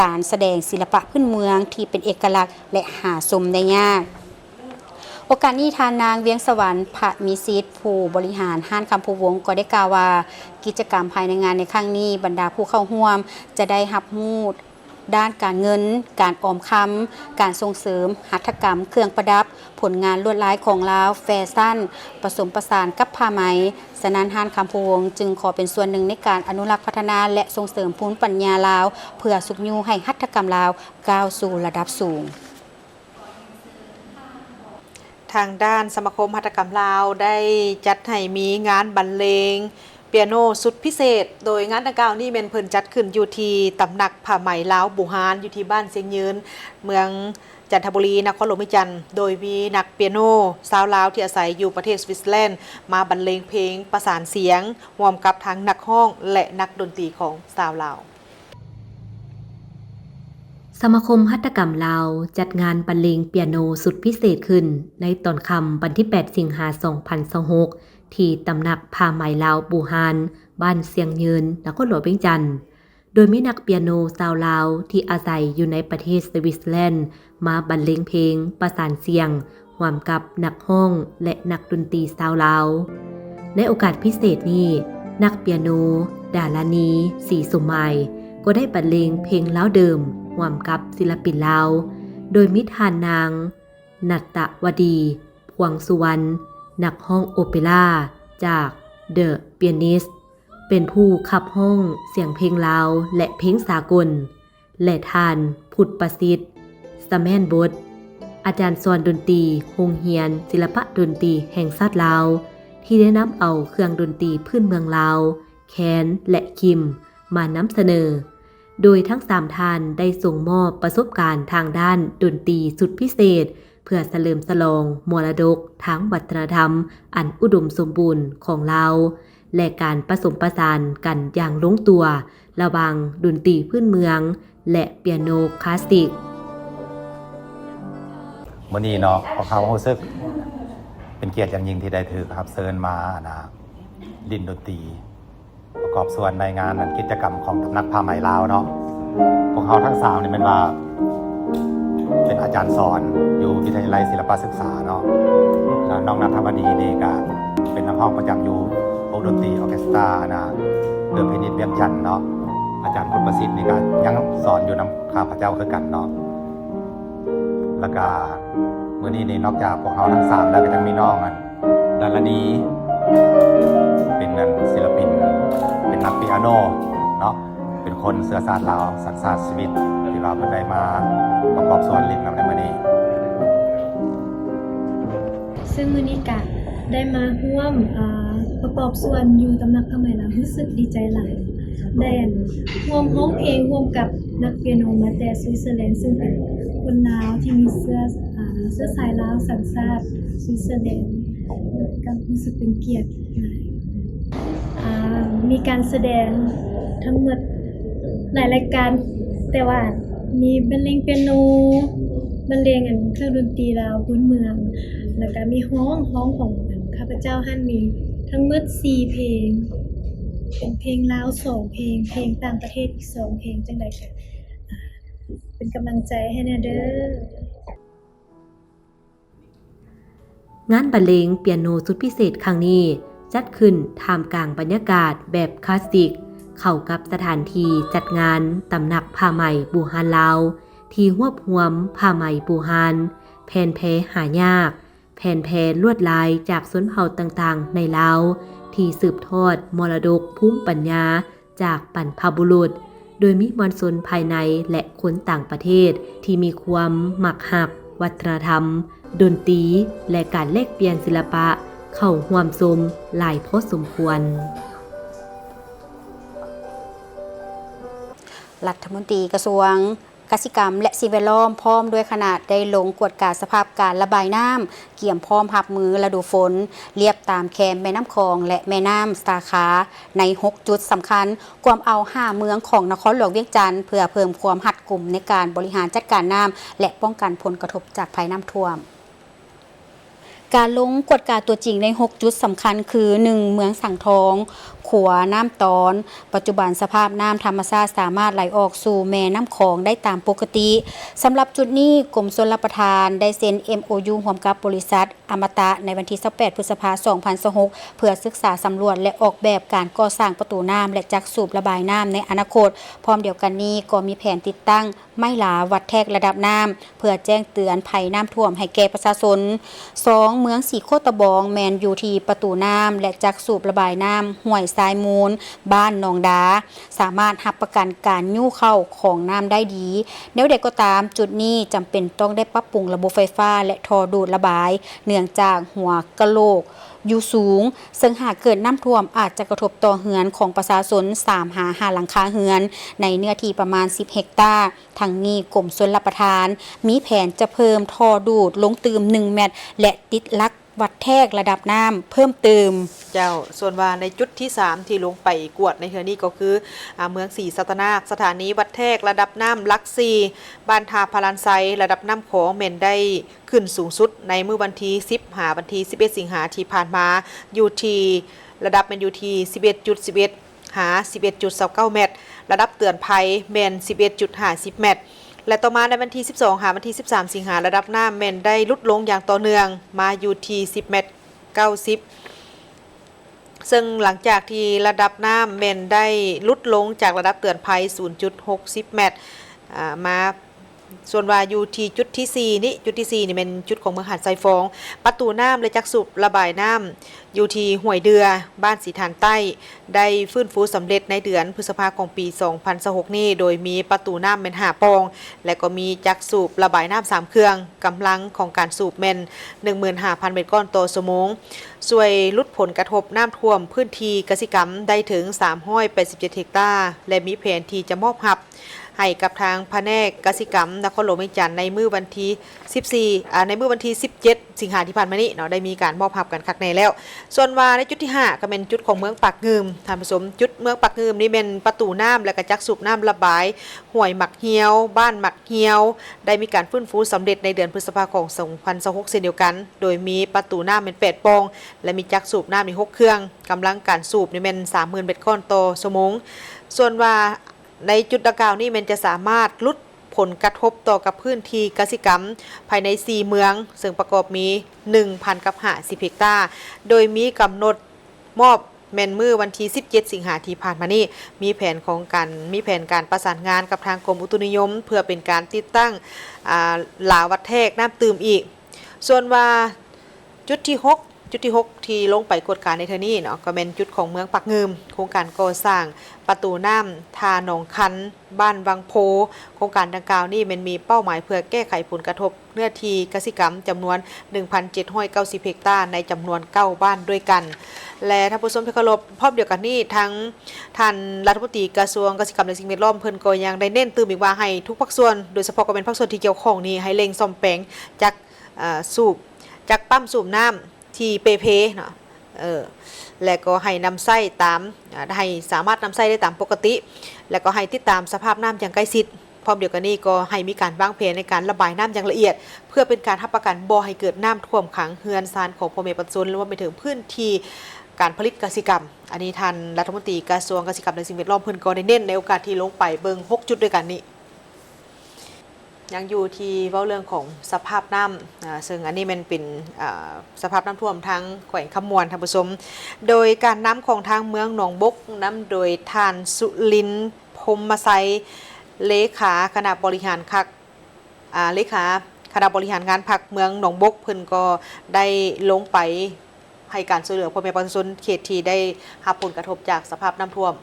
ການສະແດງສິລະປະພື້ນເມືອງທີ່ເປັນເອກະລັກ ແລະ ຫາຊົມໄດ້ຍາກ. ໂອກາດນີ້, ທ່ານນາງ ວຽງສະຫວັນ ພະມີສິດ ຜູ້ບໍລິຫານຮ້ານຄຳພູວົງ ກໍໄດ້ກ່າວວ່າ ກິດຈະກຳພາຍໃນງານໃນຄັ້ງນີ້, ບັນດາຜູ້ເຂົ້າຮ່ວມຈະໄດ້ຮັບຮູ້ດ້ານການເງິນ, ການອອມຄຳ, ການສົ່ງເສີມຫັດຖະກຳເຄື່ອງປະດັບ, ຜົນງານລວດລາຍຂອງລາວ, ແຟຊັນ, ປະສົມປະສານກັບຜ້າໄໝ. ສະນັ້ນ, ຮ້ານຄຳພູວົງຈຶ່ງຂໍເປັນສ່ວນໜຶ່ງໃນການອະນຸລັກ, ພັດທະນາ ແລະ ສົ່ງເສີມພູມປັນຍາລາວ ເພື່ອຊຸກຍູ້ໃຫ້ຫັດຖະກຳລາວ ກ້າວສູ່ລະດັບສູງ. ທາງດ້ານສະມາຄົມຫັດຖະກຳລາວໄດ້ຈັດໃຫ້ມີງານບັນເລງປຽໂນຊຸດພິເສດ, ໂດຍງານດັ່ງກ່າວນີ້ແມ່ນເພິ່ນຈັດຂຶ້ນຢູ່ທີ່ຕຳໜັກຜ້າໄໝລາວບູຮານ ຢູ່ທີ່ບ້ານຊຽງຍືນ ເມືອງຈັນທະບູລີ ນະຄອນຫຼວງວຽງຈັນ, ໂດຍມີນັກປຽໂນຊາວລາວທີ່ອາໄສຢູ່ປະເທດສະວິດເຊີແລນ ມາບັນເລງເພງປະສານສຽງ ຮ່ວມກັບທັງນັກຮ້ອງ ແລະ ນັກດົນຕີຂອງຊາວລາວ. ສະມາຄົມຫັດຖະກຳລາວຈັດງານບັນເລງປຽໂນຊຸດພິເສດຂຶ້ນໃນຕອນຄ່ຳວັນທີແປດ ສິງຫາ ສອງພັນຊາວຫົກ ທີ່ຕຳໜັກຜ້າໄໝລາວບູຮານ ບ້ານຊຽງຍືນ ນະຄອນຫຼວງວຽງຈັນ, ໂດຍມີນັກປຽໂນຊາວລາວທີ່ອາໄສຢູ່ໃນປະເທດສະວິດເຊີແລນ ມາບັນເລງເພງປະສານສຽງ ຮ່ວມກັບນັກຮ້ອງ ແລະ ນັກດົນຕີຊາວລາວ. ໃນໂອກາດພິເສດນີ້, ນັກປຽໂນ ດາລານີ ສີສົມໝາຍ ກໍໄດ້ບັນເລງເພງລາວເດີມ ຮ່ວມກັບສິລະປິນລາວ, ໂດຍມີທ່ານນາງ ນັດຕະວະດີ ພວງສຸວັນ ນັກຮ້ອງໂອເປຣາຈາກ The Pianist ເປັນຜູ້ຂັບຮ້ອງສຽງເພງລາວ ແລະ ເພງສາກົນ ແລະ ທ່ານ ພຸດປະສິດ ສະແມ່ນບົດ ອາຈານສອນດົນຕີໂຮງຮຽນສິລະປະດົນຕີແຫ່ງຊາດລາວ ທີ່ໄດ້ນຳເອົາເຄື່ອງດົນຕີພື້ນເມືອງລາວ ແຄນ ແລະ ຄິມ ມານຳສະເໜີ, ໂດຍທັງສາມທ່ານໄດ້ສົ່ງມອບປະສົບການທາງດ້ານດົນຕີຊຸດພິເສດ ເພື່ອສະເຫຼີມສະຫຼອງມໍລະດົກທາງວັດທະນະທຳອັນອຸດົມສົມບູນຂອງລາວ ແລະ ການປະສົມປະສານກັນຢ່າງລົງຕົວລະຫວ່າງດົນຕີພື້ນເມືອງ ແລະ ປຽໂນຄລາສສິກ. ມື້ນີ້ເນາະ ພວກເຮົາຮູ້ສຶກເປັນກຽດຢ່າງຍິ່ງທີ່ໄດ້ຖືກຮັບເຊີນມາ ອັນນ່າ ຫຼິ້ນດົນຕີ ປະກອບສ່ວນໃນງານ ອັນ ກິດຈະກຳຂອງຕຳໜັກຜ້າໄໝລາວເນາະ. ພວກເຮົາທັງສາມນີ້ແມ່ນວ່າເປັນອາຈານສອນຢູ່ວິທະຍາໄລສິລະປະສຶກສາເນາະ ແລ້ວນ້ອງນັດທະວະດີນີ້ກະເປັນນັກຮ້ອງປະຈຳຢູ່ວົງດົນຕີອໍເຄສຕາ ອັນນ່າ ເດີພີນິດວຽງຈັນເນາະ. ອາຈານຄຸນປະສິດນີ້ກະຍັງສອນຢູ່ນຳຂ້າພະເຈົ້າຄືກັນເນາະ. ແລ້ວກະມື້ນີ້ນີ້ນອກຈາກພວກເຮົາທັງສາມແລ້ວ ກະຍັງມີນ້ອງ ອັນ ດາລະນີ ເປັນ ອັນ ສິລະປິນ ເປັນນັກປຽໂນເນາະ ເປັນຄົນເຊື້ອຊາດລາວ ສັນຊາດສະວິດ ທີ່ວ່າເພິ່ນໄດ້ມາປະກອບສ່ວນຫຼິ້ນນຳໃນມື້ນີ້. ເຊິ່ງມື້ນີ້ກະໄດ້ມາຮ່ວມ ເອີ ປະກອບສ່ວນຢູ່ຕຳໜັກຜ້າໄໝລາວ ຮູ້ສຶກດີໃຈຫຼາຍ ໄດ້ ອັນ ຮ່ວມຮ້ອງເພງຮ່ວມກັບນັກປຽໂນມາແຕ່ສະວິດເຊີແລນ ເຊິ່ງເປັນຄົນລາວທີ່ມີເຊື້ອ ເຊື້ອສາຍລາວ ສັນຊາດສະວິດເຊີແລນ ກະຮູ້ສຶກເປັນກຽດຫຼາຍ. ອາ ມີການສະແດງທັງໝົດຫຼາຍລາຍການ ແຕ່ວ່າມີບັນເລງປຽໂນ ບັນເລງ ອັນ ເຄື່ອງດົນຕີລາວພື້ນເມືອງ ແລ້ວກະມີຮ້ອງ ຮ້ອງຂອງ ອັນ ຂ້າພະເຈົ້າຫັ້ນ ມີທັງໝົດສີ່ເພງ ເປັນເພງລາວສອງເພງ ເພງຕ່າງປະເທດອີກສອງເພງ ຈັ່ງໃດກະ ອາ ເປັນກຳລັງໃຈໃຫ້ແນ່ເດີ. ງານບັນເລງປຽໂນຊຸດພິເສດຄັ້ງນີ້ ຈັດຂຶ້ນທ່າມກາງບັນຍາກາດແບບຄລາສສິກ ເຂົ້າກັບສະຖານທີ່ຈັດງານຕຳໜັກຜ້າໄໝບູຮານລາວ ທີ່ຮວບຮວມຜ້າໄໝບູຮານ, ແຜ່ນແພຫາຍາກ, ແຜ່ນແພລວດລາຍຈາກຊົນເຜົ່າຕ່າງໆໃນລາວ ທີ່ສືບທອດມໍລະດົກພູມປັນຍາ ຈາກບັນພະບຸລຸດ, ໂດຍມີມວນຊົນພາຍໃນ ແລະ ຄົນຕ່າງປະເທດ ທີ່ມີຄວາມມັກຮັກວັດທະນະທຳ, ດົນຕີ ແລະ ການແລກປ່ຽນສິລະປະ ເຂົ້າຮ່ວມຊົມຫຼາຍພໍສົມຄວນ. ລັດຖະມົນຕີກະຊວງ ກະສິກຳ ແລະ ສິ່ງແວດລ້ອມ ພ້ອມດ້ວຍຄະນະ ໄດ້ລົງກວດກາສະພາບການລະບາຍນ້ຳ, ກຽມພ້ອມຮັບມືລະດູຝົນ, ລຽບຕາມແຄມແມ່ນ້ຳຂອງ ແລະ ແມ່ນ້ຳສາຂາ ໃນຫົກຈຸດສຳຄັນ, ກວມເອົາຫ້າເມືອງຂອງນະຄອນຫຼວງວຽງຈັນ ເພື່ອເພີ່ມຄວາມຮັດກຸມໃນການບໍລິຫານຈັດການນ້ຳ ແລະ ປ້ອງກັນຜົນກະທົບຈາກໄພນ້ຳຖ້ວມ. ການລົງກວດກາຕົວຈິງໃນຫົກຈຸດສຳຄັນຄື ໜຶ່ງ ເມືອງສັງທອງ, ຂົວນ້ຳຕອນ, ປັດຈຸບັນສະພາບນ້ຳທຳມະຊາດສາມາດໄຫຼອອກສູ່ແມ່ນ້ຳຂອງໄດ້ຕາມປົກກະຕິ. ສຳລັບຈຸດນີ້, ກົມຊົນລະປະທານໄດ້ເຊັນ ເອັມໂອຢູ ຮ່ວມກັບບໍລິສັດອະມະຕະ ໃນວັນທີຊາວແປດ ພຶດສະພາ ສອງພັນຊາວຫົກ ເພື່ອສຶກສາສຳຫຼວດ ແລະ ອອກແບບການກໍ່ສ້າງປະຕູນ້ຳ ແລະ ຈັກສູບລະບາຍນ້ຳໃນອະນາຄົດ. ພ້ອມດຽວກັນນີ້, ກໍມີແຜນຕິດຕັ້ງ ໄມ້ລາວັດແທກລະດັບນ້ຳ ເພື່ອແຈ້ງເຕືອນໄພນ້ຳຖ້ວມໃຫ້ແກ່ປະຊາຊົນ. ສອງ ເມືອງສີໂຄດຕະບອງ ແມ່ນຢູ່ທີ່ປະຕູນ້ຳ ແລະ ຈັກສູບລະບາຍນ້ຳຫ້ວຍຊາຍມູນ, ບ້ານໜອງດາ, ສາມາດຮັບປະກັນການຍູ້ເຂົ້າຂອງນ້ຳໄດ້ດີ. ແນວໃດກໍຕາມ, ຈຸດນີ້ຈຳເປັນຕ້ອງໄດ້ປັບປຸງລະບົບໄຟຟ້າ ແລະ ທໍ່ດູດລະບາຍ ເນື່ອງຈາກຫົວກະໂຫຼກຢູ່ສູງ, ເຊິ່ງຫາກເກີດນ້ຳຖ້ວມ ອາດຈະກະທົບຕໍ່ເຮືອນຂອງປະຊາຊົນ ສາມຫາຫ້າຫຼັງຄາເຮືອນ ໃນເນື້ອທີ່ປະມານສິບເຮັກຕາ. ທັງນີ້ ກົມຊົນລະປະທານ ມີແຜນຈະເພີ່ມທໍ່ດູດລົງຕື່ມໜຶ່ງແມັດ ແລະ ຕິດຫຼັກວັດແທກລະດັບນ້ຳເພີ່ມຕື່ມ. ເຈົ້າ, ສ່ວນວ່າໃນຈຸດທີສາມທີ່ລົງໄປກວດໃນເທື່ອນີ້ກໍຄື ອາ ເມືອງສີສັດຕະນາກ, ສະຖານີວັດແທກລະດັບນ້ຳຫຼັກສີ່ ບ້ານທ່າພະລານໄຊ, ລະດັບນ້ຳຂອງແມ່ນໄດ້ຂຶ້ນສູງສຸດໃນມື້ວັນທີສິບຫາວັນທີສິບເອັດ ສິງຫາທີ່ຜ່ານມາ ຢູ່ທີ່ ລະດັບແມ່ນຢູ່ທີ່ສິບເອັດຈຸດສິບເອັດ ຫາສິບເອັດຈຸດຊາວເກົ້າແມັດ, ລະດັບເຕືອນໄພແມ່ນສິບເອັດຈຸດຫ້າສິບແມັດ ແລະ ຕໍ່ມາໃນວັນທີສິບສອງຫາວັນທີສິບສາມ ສິງຫາ ລະດັບນ້ຳແມ່ນໄດ້ຫຼຸດລົງຢ່າງຕໍ່ເນື່ອງ ມາຢູ່ທີ່ສິບແມັດເກົ້າສິບ ເຊິ່ງຫຼັງຈາກທີ່ລະດັບນ້ຳແມ່ນໄດ້ຫຼຸດລົງຈາກລະດັບເຕືອນໄພສູນຈຸດຫົກສິບແມັດ ອາ ມາ ສ່ວນວ່າຢູ່ທີ່ຈຸດທີສີ່ນີ້ ຈຸດທີສີ່ນີ້ແມ່ນຈຸດຂອງເມືອງຫາດຊາຍຟອງ ປະຕູນ້ຳ ແລະ ຈັກສູບລະບາຍນ້ຳຢູ່ທີ່ຫ້ວຍເດື່ອ ບ້ານສີຖານໃຕ້ ໄດ້ຟື້ນຟູສຳເລັດໃນເດືອນພຶດສະພາຂອງປີສອງພັນຊາວຫົກນີ້ ໂດຍມີປະຕູນ້ຳແມ່ນຫ້າປ່ອງ ແລະ ກໍມີຈັກສູບລະບາຍນ້ຳສາມເຄື່ອງ, ກຳລັງຂອງການສູບແມ່ນໜຶ່ງໝື່ນຫ້າພັນເມັດກ້ອນຕໍ່ຊົ່ວໂມງ, ຊ່ວຍຫຼຸດຜົນກະທົບນ້ຳຖ້ວມພື້ນທີ່ກະສິກຳໄດ້ເຖິງສາມຮ້ອຍແປດສິບເຈັດເຮັກຕາ ແລະ ມີແຜນທີ່ຈະມອບຮັບ ໃຫ້ກັບທາງພະແນກກະສິກຳນະຄອນຫຼວງວຽງຈັນ ໃນມື້ວັນທີສິບສີ່ ອາ ໃນມື້ວັນທີສິບເຈັດ ສິງຫາທີ່ຜ່ານມານີ້ເນາະ ໄດ້ມີການມອບຮັບກັນຄັກແນ່ແລ້ວ. ສ່ວນວ່າໃນຈຸດທີຫ້າ ກໍແມ່ນຈຸດຂອງເມືອງປາກງື່ມ ທ່ານຜູ້ຊົມ. ຈຸດເມືອງປາກງື່ມນີ້ແມ່ນປະຕູນ້ຳ ແລະ ກະຈັກສູບນ້ຳລະບາຍຫ້ວຍໝາກຮຽວ, ບ້ານໝາກຮຽວ ໄດ້ມີການຟື້ນຟູສຳເລັດໃນເດືອນພຶດສະພາຂອງສອງພັນຊາວຫົກເຊັ່ນດຽວກັນ, ໂດຍມີປະຕູນ້ຳແມ່ນແປດປ່ອງ ແລະ ມີຈັກສູບນ້ຳນີ້ຫົກເຄື່ອງ, ກຳລັງການສູບນີ້ແມ່ນສາມໝື່ນແມັດກ້ອນຕໍ່ຊົ່ວໂມງ. ສ່ວນວ່າ ໃນຈຸດດັ່ງກ່າວນີ້ແມ່ນຈະສາມາດຫຼຸດຜົນກະທົບຕໍ່ກັບພື້ນທີ່ກະສິກຳພາຍໃນສີ່ເມືອງ, ເຊິ່ງປະກອບມີໜຶ່ງພັນກັບຫ້າສິບເຮັກຕາ, ໂດຍມີກຳນົດມອບແມ່ນມື້ວັນທີສິບເຈັດ ສິງຫາທີ່ຜ່ານມານີ້. ມີແຜນຂອງການ ມີແຜນການປະສານງານກັບທາງກົມອຸຕຸນິຍົມ ເພື່ອເປັນການຕິດຕັ້ງ ອາ ລາວັດແທກນ້ຳຕື່ມອີກ. ສ່ວນວ່າຈຸດທີຫົກ ຈຸດທີຫົກທີ່ລົງໄປກວດກາໃນເທື່ອນີ້ເນາະ ກໍແມ່ນຈຸດຂອງເມືອງປາກງື່ມ, ໂຄງການກໍ່ສ້າງປະຕູນ້ຳທ່າໜອງຄັນ ບ້ານວັງໂພ. ໂຄງການດັ່ງກ່າວນີ້ແມ່ນມີເປົ້າໝາຍເພື່ອແກ້ໄຂຜົນກະທົບເນື້ອທີ່ກະສິກຳຈຳນວນໜຶ່ງພັນເຈັດຮ້ອຍເກົ້າສິບເຮັກຕາ ໃນຈຳນວນເກົ້າບ້ານດ້ວຍກັນ. ແລະ ທ່ານຜູ້ຊົມທີ່ເຄົາລົບ, ພ້ອມດຽວກັນນີ້ ທາງທ່ານລັດຖະມົນຕີກະຊວງກະສິກຳ ແລະ ສິ່ງແວດລ້ອມ ເພິ່ນກໍຍັງໄດ້ເນັ້ນຕື່ມອີກວ່າ ໃຫ້ທຸກພາກສ່ວນ ໂດຍສະເພາະກໍແມ່ນພາກສ່ວນທີ່ກ່ຽວຂ້ອງນີ້ ໃຫ້ເລັ່ງສ້ອມແປງຈັກ ເອີ ສູບ ຈັກປ້ຳສູບນ້ຳທີ່ເປ່ເພເນາະ ເອີ ແລະ ກໍໃຫ້ນຳໃຊ້ຕາມ ອາ ໃຫ້ສາມາດນຳໃຊ້ໄດ້ຕາມປົກກະຕິ ແລະ ກໍໃຫ້ຕິດຕາມສະພາບນ້ຳຢ່າງໃກ້ຊິດ. ພ້ອມດຽວກັນນີ້ກໍໃຫ້ມີການວາງແຜນໃນການລະບາຍນ້ຳຢ່າງລະອຽດ ເພື່ອເປັນການຮັບປະກັນບໍ່ໃຫ້ເກີດນ້ຳຖ້ວມຂັງເຮືອນຊານຂອງພໍ່ແມ່ປະຊາຊົນ ລວມໄປເຖິງພື້ນທີ່ການຜະລິດກະສິກຳ. ອັນນີ້ທ່ານລັດຖະມົນຕີກະຊວງກະສິກຳ ແລະ ສິ່ງແວດລ້ອມ ເພິ່ນກໍໄດ້ເນັ້ນໃນໂອກາດທີ່ລົງໄປເບິ່ງຫົກຈຸດດ້ວຍກັນນີ້. ຍັງຢູ່ທີ່ເວົ້າເລື່ອງຂອງສະພາບນ້ຳ ອາ ເຊິ່ງອັນນີ້ແມ່ນເປັນ ອາ ສະພາບນ້ຳຖ້ວມທາງແຂວງຄຳມ່ວນ ທ່ານຜູ້ຊົມ. ໂດຍການນຳຂອງທາງເມືອງໜອງບົກ ນຳໂດຍທ່ານ ສຸລິນ ພົມມະໄຊ ເລຂາຄະນະບໍລິຫານຄັກ ອາ ເລຂາຄະນະບໍລິຫານງານພັກເມືອງໜອງບົກ ເພິ່ນກໍໄດ້ລົງໄປ ໃຫ້ການຊ່ວຍເຫຼືອພໍ່ແມ່ປະຊາຊົນເຂດທີ່ໄດ້ຮັບຜົນກະທົບຈາກສະພາບນ້ຳຖ້ວມ.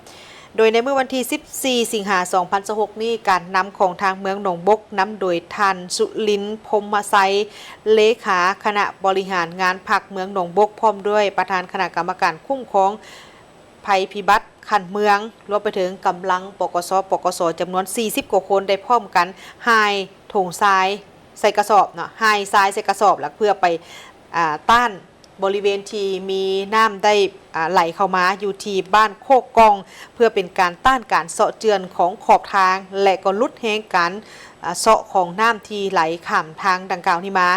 ໂດຍໃນມື້ວັນທີສິບສີ່ ສິງຫາ ສອງພັນຊາວຫົກນີ້, ການນຳຂອງທາງເມືອງໜອງບົກ ນຳໂດຍທ່ານ ສຸລິນ ພົມມະໄຊ ເລຂາຄະນະບໍລິຫານງານພັກເມືອງໜອງບົກ ພ້ອມດ້ວຍປະທານຄະນະກຳມະການຄຸ້ມຄອງໄພພິບັດຂັ້ນເມືອງ, ລວມໄປເຖິງກຳລັງ ປກສ ປກສ ຈຳນວນສີ່ສິບກວ່າຄົນ ໄດ້ພ້ອມກັນຮ່າຍຖົງຊາຍໃສ່ກະສອບເນາະ, ຮ່າຍຊາຍໃສ່ກະສອບ ແລ້ວເພື່ອໄປ ອາ ຕ້ານ ບໍລິເວນທີ່ມີນ້ຳໄດ້ ອາ ໄຫຼເຂົ້າມາຢູ່ທີ່ບ້ານໂຄກກ່ອງ ເພື່ອເປັນການຕ້ານການເຊາະເຈື່ອນຂອງຂອບທາງ ແລະ ກໍຫຼຸດແຮງການ ອາ ເຊາະຂອງນ້ຳທີ່ໄຫຼຂ້າມທາງດັ່ງກ່າວນີ້ມາ.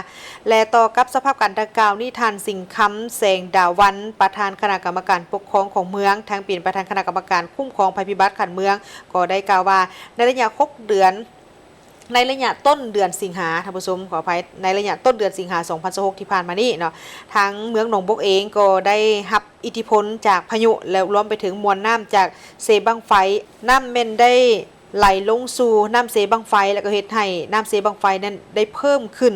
ແລະ ຕໍ່ກັບສະພາບການດັ່ງກ່າວນີ້, ທ່ານ ສິງຄຳ ແສງດາວັນ ປະທານຄະນະກຳມະການປົກຄອງຂອງເມືອງ, ທັງເປັນປະທານຄະນະກຳມະການຄຸ້ມຄອງໄພພິບັດຂັ້ນເມືອງ ກໍໄດ້ກ່າວວ່າ ໃນໄລຍະຫົກເດືອນ ໃນໄລຍະຕົ້ນເດືອນສິງຫາ, ທ່ານຜູ້ຊົມ, ຂໍອະໄພ, ໃນໄລຍະຕົ້ນເດືອນສິງຫາ ສອງພັນຊາວຫົກທີ່ຜ່ານມານີ້ເນາະ, ທາງເມືອງໜອງບົກເອງກໍໄດ້ຮັບອິດທິພົນຈາກພາຍຸ ແລະ ລວມໄປເຖິງມວນນ້ຳຈາກເຊບັ້ງໄຟ, ນ້ຳແມ່ນໄດ້ໄຫຼລົງສູ່ນ້ຳເຊບັ້ງໄຟ ແລະ ກໍເຮັດໃຫ້ນ້ຳເຊບັ້ງໄຟນັ້ນໄດ້ເພີ່ມຂຶ້ນ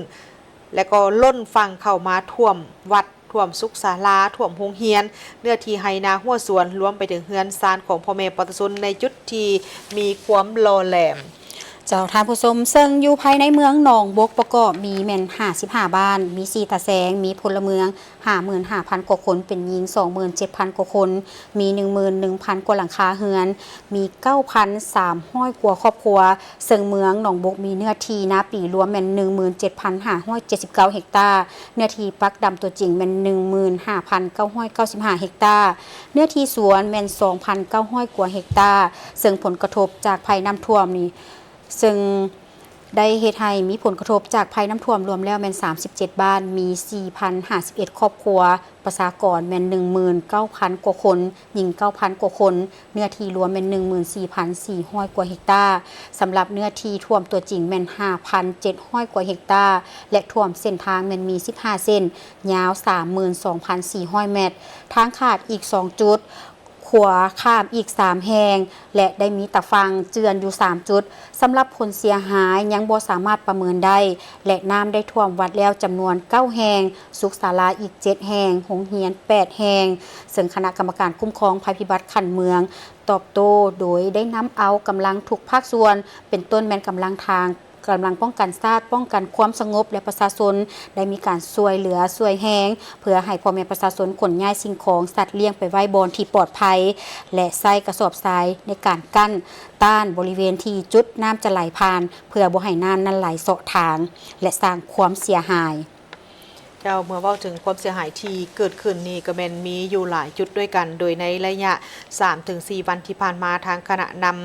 ແລະ ກໍລົ້ນຝັ່ງເຂົ້າມາຖ້ວມວັດ ຖ້ວມສຸກສາລາ, ຖ້ວມໂຮງຮຽນ, ເນື້ອທີ່ໄຮ່ນາຮົ້ວສວນ, ລວມໄປເຖິງເຮືອນຊານຂອງພໍ່ແມ່ປະຊາຊົນໃນຈຸດທີ່ມີຄວາມຫຼໍ່ແຫຼມ. ເຈົ້າ ທ່ານຜູ້ຊົມ, ເຊິ່ງຢູ່ພາຍໃນເມືອງໜອງບົກປະກອບມີແມ່ນຫ້າສິບຫ້າບ້ານ, ມີສີ່ຕາແຊງ, ມີພົນລະເມືອງຫ້າໝື່ນຫ້າພັນກວ່າຄົນ, ເປັນຍິງສອງໝື່ນເຈັດພັນກວ່າຄົນ, ມີໜຶ່ງໝື່ນໜຶ່ງພັນກວ່າຫຼັງຄາເຮືອນ, ມີເກົ້າພັນສາມຮ້ອຍກວ່າຄອບຄົວ, ເຊິ່ງເມືອງໜອງບົກມີເນື້ອທີ່ນາປີລວມແມ່ນໜຶ່ງໝື່ນເຈັດພັນຫ້າຮ້ອຍເຈັດສິບເກົ້າເຮັກຕາ, ເນື້ອທີ່ປັກດຳຕົວຈິງແມ່ນໜຶ່ງໝື່ນຫ້າພັນເກົ້າຮ້ອຍເກົ້າສິບຫ້າເຮັກຕາ, ເນື້ອທີ່ສວນແມ່ນສອງພັນເກົ້າຮ້ອຍກວ່າເຮັກຕາ, ເຊິ່ງຜົນກະທົບຈາກໄພນ້ຳຖ້ວມນີ້ ເຊິ່ງໄດ້ເຮັດໃຫ້ມີຜົນກະທົບຈາກໄພນ້ຳຖ້ວມລວມແລ້ວແມ່ນສາມສິບເຈັດບ້ານ, ມີສີ່ພັນຫ້າສິບເອັດຄອບຄົວ, ປະຊາກອນແມ່ນໜຶ່ງໝື່ນເກົ້າພັນກວ່າຄົນ, ຍິງເກົ້າພັນກວ່າຄົນ, ເນື້ອທີ່ລວມແມ່ນໜຶ່ງໝື່ນສີ່ພັນສີ່ຮ້ອຍກວ່າເຮັກຕາ. ສຳລັບເນື້ອທີ່ຖ້ວມຕົວຈິງແມ່ນຫ້າພັນເຈັດຮ້ອຍກວ່າເຮັກຕາ ແລະ ຖ້ວມເສັ້ນທາງແມ່ນມີສິບຫ້າເສັ້ນ, ຍາວສາມໝື່ນສອງພັນສີ່ຮ້ອຍແມັດ, ທາງຂາດອີກສອງຈຸດ, ໂຄ ຂົວຂ້າມອີກສາມແຫ່ງ ແລະ ໄດ້ມີຕາຝັ່ງເຈື່ອນຢູ່ສາມຈຸດ. ສຳລັບຜົນເສຍຫາຍຍັງບໍ່ສາມາດປະເມີນໄດ້ ແລະ ນ້ຳໄດ້ຖ້ວມວັດແລ້ວຈຳນວນເກົ້າແຫ່ງ, ສຸກສາລາອີກເຈັດແຫ່ງ, ໂຮງຮຽນແປດແຫ່ງ, ເຊິ່ງຄະນະກຳມະການຄຸ້ມຄອງໄພພິບັດຂັ້ນເມືອງຕອບໂຕ້ໂດຍໄດ້ນຳເອົາກຳລັງທຸກພາກສ່ວນ ເປັນຕົ້ນແມ່ນກຳລັງທາງ ກຳລັງປ້ອງກັນຊາດ, ປ້ອງກັນຄວາມສະຫງົບ ແລະ ປະຊາຊົນ ໄດ້ມີການຊ່ວຍເຫຼືອຊ່ວຍແຮງ ເພື່ອໃຫ້ພໍ່ແມ່ປະຊາຊົນຂົນຍ້າຍສິ່ງຂອງ, ສັດລ້ຽງໄປໄວ້ບ່ອນທີ່ປອດໄພ ແລະ ໃຊ້ກະສອບຊາຍໃນການກັ້ນຕ້ານບໍລິເວນທີ່ຈຸດນ້ຳຈະໄຫຼຜ່ານ ເພື່ອບໍ່ໃຫ້ນ້ຳນັ້ນໄຫຼເຊາະທາງ ແລະ ສ້າງຄວາມເສຍຫາຍ. ເຈົ້າ, ເມື່ອເວົ້າເຖິງຄວາມເສຍຫາຍທີ່ເກີດຂຶ້ນນີ້ ກໍແມ່ນມີຢູ່ຫຼາຍຈຸດດ້ວຍກັນ, ໂດຍໃນໄລຍະສາມເຖິງສີ່ວັນທີ່ຜ່ານມາ ທາງຄະນະນຳ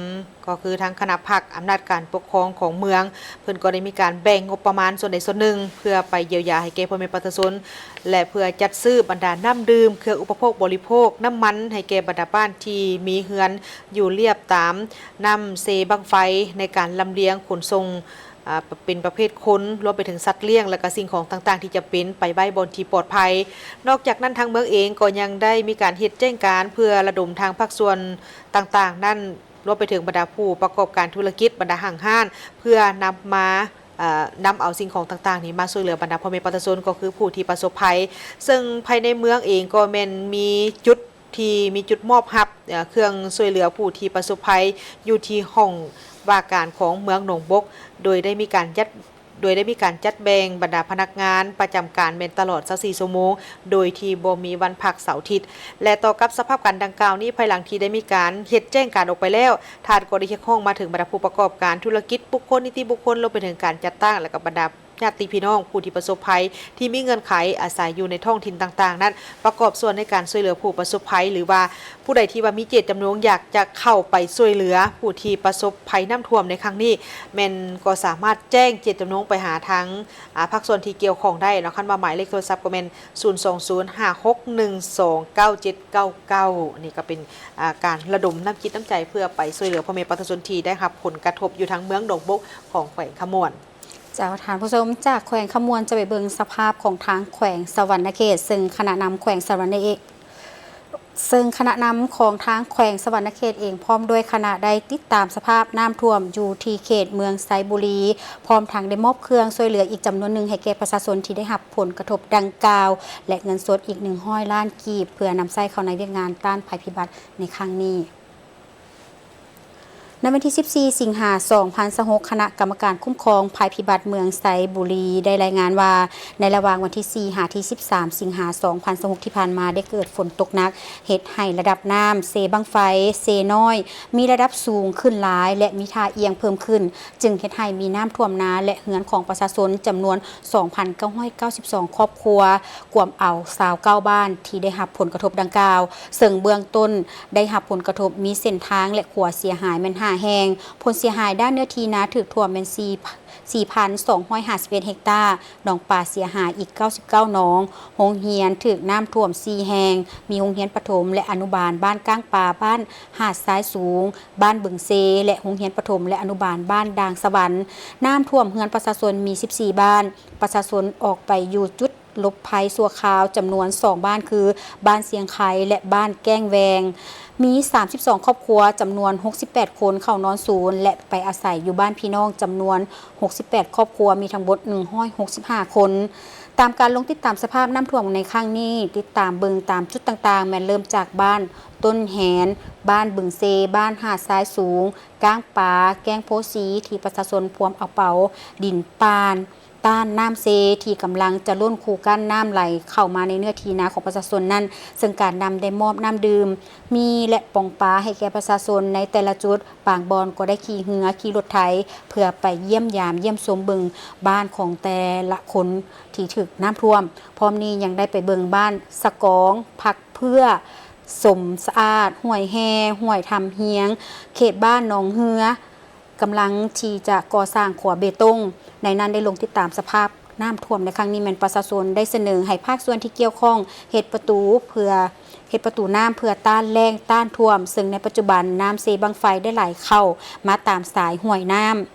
ກໍຄືທາງຄະນະພັກອຳນາດການປົກຄອງຂອງເມືອງ ເພິ່ນກໍໄດ້ມີການແບ່ງງົບປະມານສ່ວນໃດສ່ວນໜຶ່ງ ເພື່ອໄປຢຽວຢາໃຫ້ແກ່ພໍ່ແມ່ປະຊາຊົນ ແລະ ເພື່ອຈັດຊື້ບັນດານ້ຳດື່ມ, ເຄື່ອງອຸປະໂພກບໍລິໂພກ, ນ້ຳມັນໃຫ້ແກ່ບັນດາບ້ານທີ່ມີເຮືອນຢູ່ລຽບຕາມນ້ຳເຊບັ້ງໄຟ ໃນການລຳລຽງຂົນສົ່ງ ອາ ເປັນປະເພດຄົນ, ລວມໄປເຖິງສັດລ້ຽງ ແລະ ກະສິ່ງຂອງຕ່າງໆທີ່ຈຳເປັນ ໄປໄວ້ບ່ອນທີ່ປອດໄພ. ນອກຈາກນັ້ນ ທາງເມືອງເອງກໍຍັງໄດ້ມີການເຮັດແຈ້ງການ ເພື່ອລະດົມທາງພາກສ່ວນຕ່າງໆນັ້ນ ລວມໄປເຖິງບັນດາຜູ້ປະກອບການທຸລະກິດ, ບັນດາຫ້າງຮ້ານ ເພື່ອນຳມາ ເອີ ນຳເອົາສິ່ງຂອງຕ່າງໆນີ້ມາຊ່ວຍເຫຼືອບັນດາພໍ່ແມ່ປະຊາຊົນ ກໍຄືຜູ້ທີ່ປະສົບໄພ. ເຊິ່ງພາຍໃນເມືອງເອງກໍແມ່ນມີຈຸດ ທີ່ມີຈຸດມອບຮັບ ເອີ ເຄື່ອງຊ່ວຍເຫຼືອຜູ້ທີ່ປະສົບໄພ ຢູ່ທີ່ຫ້ອງວ່າການຂອງເມືອງໜອງບົກ ໂດຍໄດ້ມີການຈັດ ໂດຍໄດ້ມີການຈັດແບ່ງບັນດາພະນັກງານປະຈຳການແມ່ນຕະຫຼອດຊາວສີ່ຊົ່ວໂມງ ໂດຍທີ່ບໍ່ມີວັນພັກເສົາທິດ. ແລະ ຕໍ່ກັບສະພາບການດັ່ງກ່າວນີ້, ພາຍຫຼັງທີ່ໄດ້ມີການເຮັດແຈ້ງການອອກໄປແລ້ວ, ທ່ານກໍໄດ້ຮຽກຮ້ອງມາເຖິງບັນດາຜູ້ປະກອບການທຸລະກິດ, ບຸກຄົນ, ນິຕິບຸກຄົນ, ລວມໄປເຖິງການຈັດຕັ້ງ ແລະ ກັບບັນດາ ຍາດຕິພີ່ນ້ອງຜູ້ທີ່ປະສົບໄພ ທີ່ມີເງື່ອນໄຂອາໄສຢູ່ໃນທ້ອງຖິ່ນຕ່າງໆນັ້ນ ປະກອບສ່ວນໃນການຊ່ວຍເຫຼືອຜູ້ປະສົບໄພ ຫຼືວ່າຜູ້ໃດທີ່ວ່າມີເຈດຈຳນົງຢາກຈະເຂົ້າໄປຊ່ວຍເຫຼືອຜູ້ທີ່ປະສົບໄພນ້ຳຖ້ວມໃນຄັ້ງນີ້ ແມ່ນກໍສາມາດແຈ້ງເຈດຈຳນົງໄປຫາທາງ ອາ ພາກສ່ວນທີ່ກ່ຽວຂ້ອງໄດ້ເນາະ. ຄັນວ່າໝາຍເລກໂທລະສັບກໍແມ່ນ ສູນສອງສູນ ຫ້າຫົກໜຶ່ງສອງ ເກົ້າເຈັດເກົ້າເກົ້າ. ນີ້ກໍເປັນ ອາ ການລະດົມນ້ຳຈິດນ້ຳໃຈ ເພື່ອໄປຊ່ວຍເຫຼືອພໍ່ແມ່ປະຊາຊົນທີ່ໄດ້ຮັບຜົນກະທົບຢູ່ທາງເມືອງໜອງບົກຂອງແຂວງຄຳມ່ວນ. ເຈົ້າ, ທ່ານຜູ້ຊົມ, ຈາກແຂວງຄຳມ່ວນຈະໄປເບິ່ງສະພາບຂອງທາງແຂວງສະຫວັນນະເຂດ, ເຊິ່ງຄະນະນຳແຂວງສະຫວັນນະເອ ເຊິ່ງຄະນະນຳຂອງທາງແຂວງສະຫວັນນະເຂດເອງ ພ້ອມດ້ວຍຄະນະໄດ້ຕິດຕາມສະພາບນ້ຳຖ້ວມຢູ່ທີ່ເຂດເມືອງໄຊບູລີ, ພ້ອມທັງໄດ້ມອບເຄື່ອງຊ່ວຍເຫຼືອອີກຈຳນວນໜຶ່ງໃຫ້ແກ່ປະຊາຊົນທີ່ໄດ້ຮັບຜົນກະທົບດັ່ງກ່າວ ແລະ ເງິນສົດອີກໜຶ່ງຮ້ອຍລ້ານກີບ ເພື່ອນຳໃຊ້ເຂົ້າໃນວຽກງານຕ້ານໄພພິບັດໃນຄັ້ງນີ້. ໃນວັນທີສິບສີ່ ສິງຫາ ສອງພັນຊາວຫົກ ຄະນະກຳມະການຄຸ້ມຄອງໄພພິບັດເມືອງໄຊບູລີ ໄດ້ລາຍງານວ່າ ໃນລະຫວ່າງວັນທີສີ່ ຫາ ທີສິບສາມ ສິງຫາ ສອງພັນຊາວຫົກ ທີ່ຜ່ານມາ ໄດ້ເກີດຝົນຕົກໜັກ ເຮັດໃຫ້ລະດັບນ້ຳເຊບັ້ງໄຟ ເຊນ້ອຍ ມີລະດັບສູງຂຶ້ນຫຼາຍ ແລະ ມີທ່າອ່ຽງເພີ່ມຂຶ້ນ, ຈຶ່ງເຮັດໃຫ້ມີນ້ຳຖ້ວມນາ ແລະ ເຮືອນຂອງປະຊາຊົນຈຳນວນ ສອງພັນເກົ້າຮ້ອຍເກົ້າສິບສອງ ຄອບຄົວ, ກວມເອົາ ຊາວເກົ້າ ບ້ານທີ່ໄດ້ຮັບຜົນກະທົບດັ່ງກ່າວ, ເຊິ່ງເບື້ອງຕົ້ນໄດ້ຮັບຜົນກະທົບມີເສັ້ນທາງ ແລະ ຂົວເສຍຫາຍແມ່ນ ຫ້າ ແຫ່ງ. ຜົນເສຍຫາຍດ້ານເນື້ອທີ່ນາຖືກຖ້ວມແມ່ນ ສີ່ ສີ່ພັນສອງຮ້ອຍຫ້າສິບເອັດ ເຮັກຕາ, ໜອງປາເສຍຫາຍອີກ ເກົ້າສິບເກົ້າ ໜອງ, ໂຮງຮຽນຖືກນ້ຳຖ້ວມ ສີ່ ແຫ່ງ, ມີໂຮງຮຽນປະຖົມ ແລະ ອະນຸບານບ້ານກ້າງປາ, ບ້ານຫາດຊາຍສູງ, ບ້ານບຶງເຊ ແລະ ໂຮງຮຽນປະຖົມ ແລະ ອະນຸບານບ້ານດ່າງສະຫວັນ. ນ້ຳຖ້ວມເຮືອນປະຊາຊົນມີ ສິບສີ່ ບ້ານ, ປະຊາຊົນອອກໄປຢູ່ຈຸດ ຫຼົບໄພຊົ່ວຄາວຈຳນວນ ສອງ ບ້ານ ຄື ບ້ານຊຽງໄຄ ແລະ ບ້ານແກ້ງແວງ, ມີ ສາມສິບສອງ ຄອບຄົວ ຈຳນວນ ຫົກສິບແປດ ຄົນ ເຂົ້ານອນສູນ ແລະ ໄປອາໄສຢູ່ບ້ານພີ່ນ້ອງ ຈຳນວນ ຫົກສິບແປດ ຄອບຄົວ, ມີທັງໝົດ ໜຶ່ງຮ້ອຍຫົກສິບຫ້າ ຄົນ. ຕາມການລົງຕິດຕາມສະພາບນ້ຳຖ້ວມໃນຄັ້ງນີ້, ຕິດຕາມເບິ່ງຕາມຈຸດຕ່າງໆ ແມ່ນເລີ່ມຈາກບ້ານຕົ້ນແຮນ, ບ້ານບຶງເຊ, ບ້ານຫາດຊາຍສູງ, ກ້າງປາ, ແກ້ງໂພສີ ທີ່ປະຊາຊົນພວມເອົາເປົາດິນປ່ານ ຕ້ານນ້ຳເຊ ທີ່ກຳລັງຈະລົ້ນຄູກັ້ນນ້ຳໄຫຼເຂົ້າມາໃນເນື້ອທີ່ນາຂອງປະຊາຊົນນັ້ນ, ເຊິ່ງການນຳໄດ້ມອບນ້ຳດື່ມ, ໝີ່ ແລະ ປອງປາໃຫ້ແກ່ປະຊາຊົນໃນແຕ່ລະຈຸດ, ບາງບ່ອນກໍໄດ້ຂີ່ເຮືອ, ຂີ່ລົດໄຖ ເພື່ອໄປຢ້ຽມຢາມ, ຢ້ຽມຊົມເບິ່ງບ້ານຂອງແຕ່ລະຄົນທີ່ຖືກນ້ຳຖ້ວມ. ພ້ອມນີ້ຍັງໄດ້ໄປເບິ່ງບ້ານສະກອງ, ຜັກເຜືອ, ສົມສະອາດ, ຫ້ວຍແຮ່, ຫ້ວຍທຳຮຽງ, ເຂດບ້ານໜອງເຮືອ, ກຳລັງທີ່ຈະກໍ່ສ້າງຂົວເບຕົງ. ໃນນັ້ນໄດ້ລົງຕິດຕາມສະພາບນ້ຳຖ້ວມໃນຄັ້ງນີ້ແມ່ນປະຊາຊົນໄດ້ສະເໜີໃຫ້ພາກສ່ວນທີ່ກ່ຽວຂ້ອງເຮັດປະຕູເພື່ອ ເຮັດປະຕູນ້ຳເພື່ອຕ້ານແລ້ງຕ້ານຖ້ວມ, ເຊິ່ງໃນປັດຈຸບັນນ້ຳເຊບັ້ງໄຟໄດ້ໄຫຼເຂົ້າມາຕາມສາຍຫ້ວຍນ້ຳ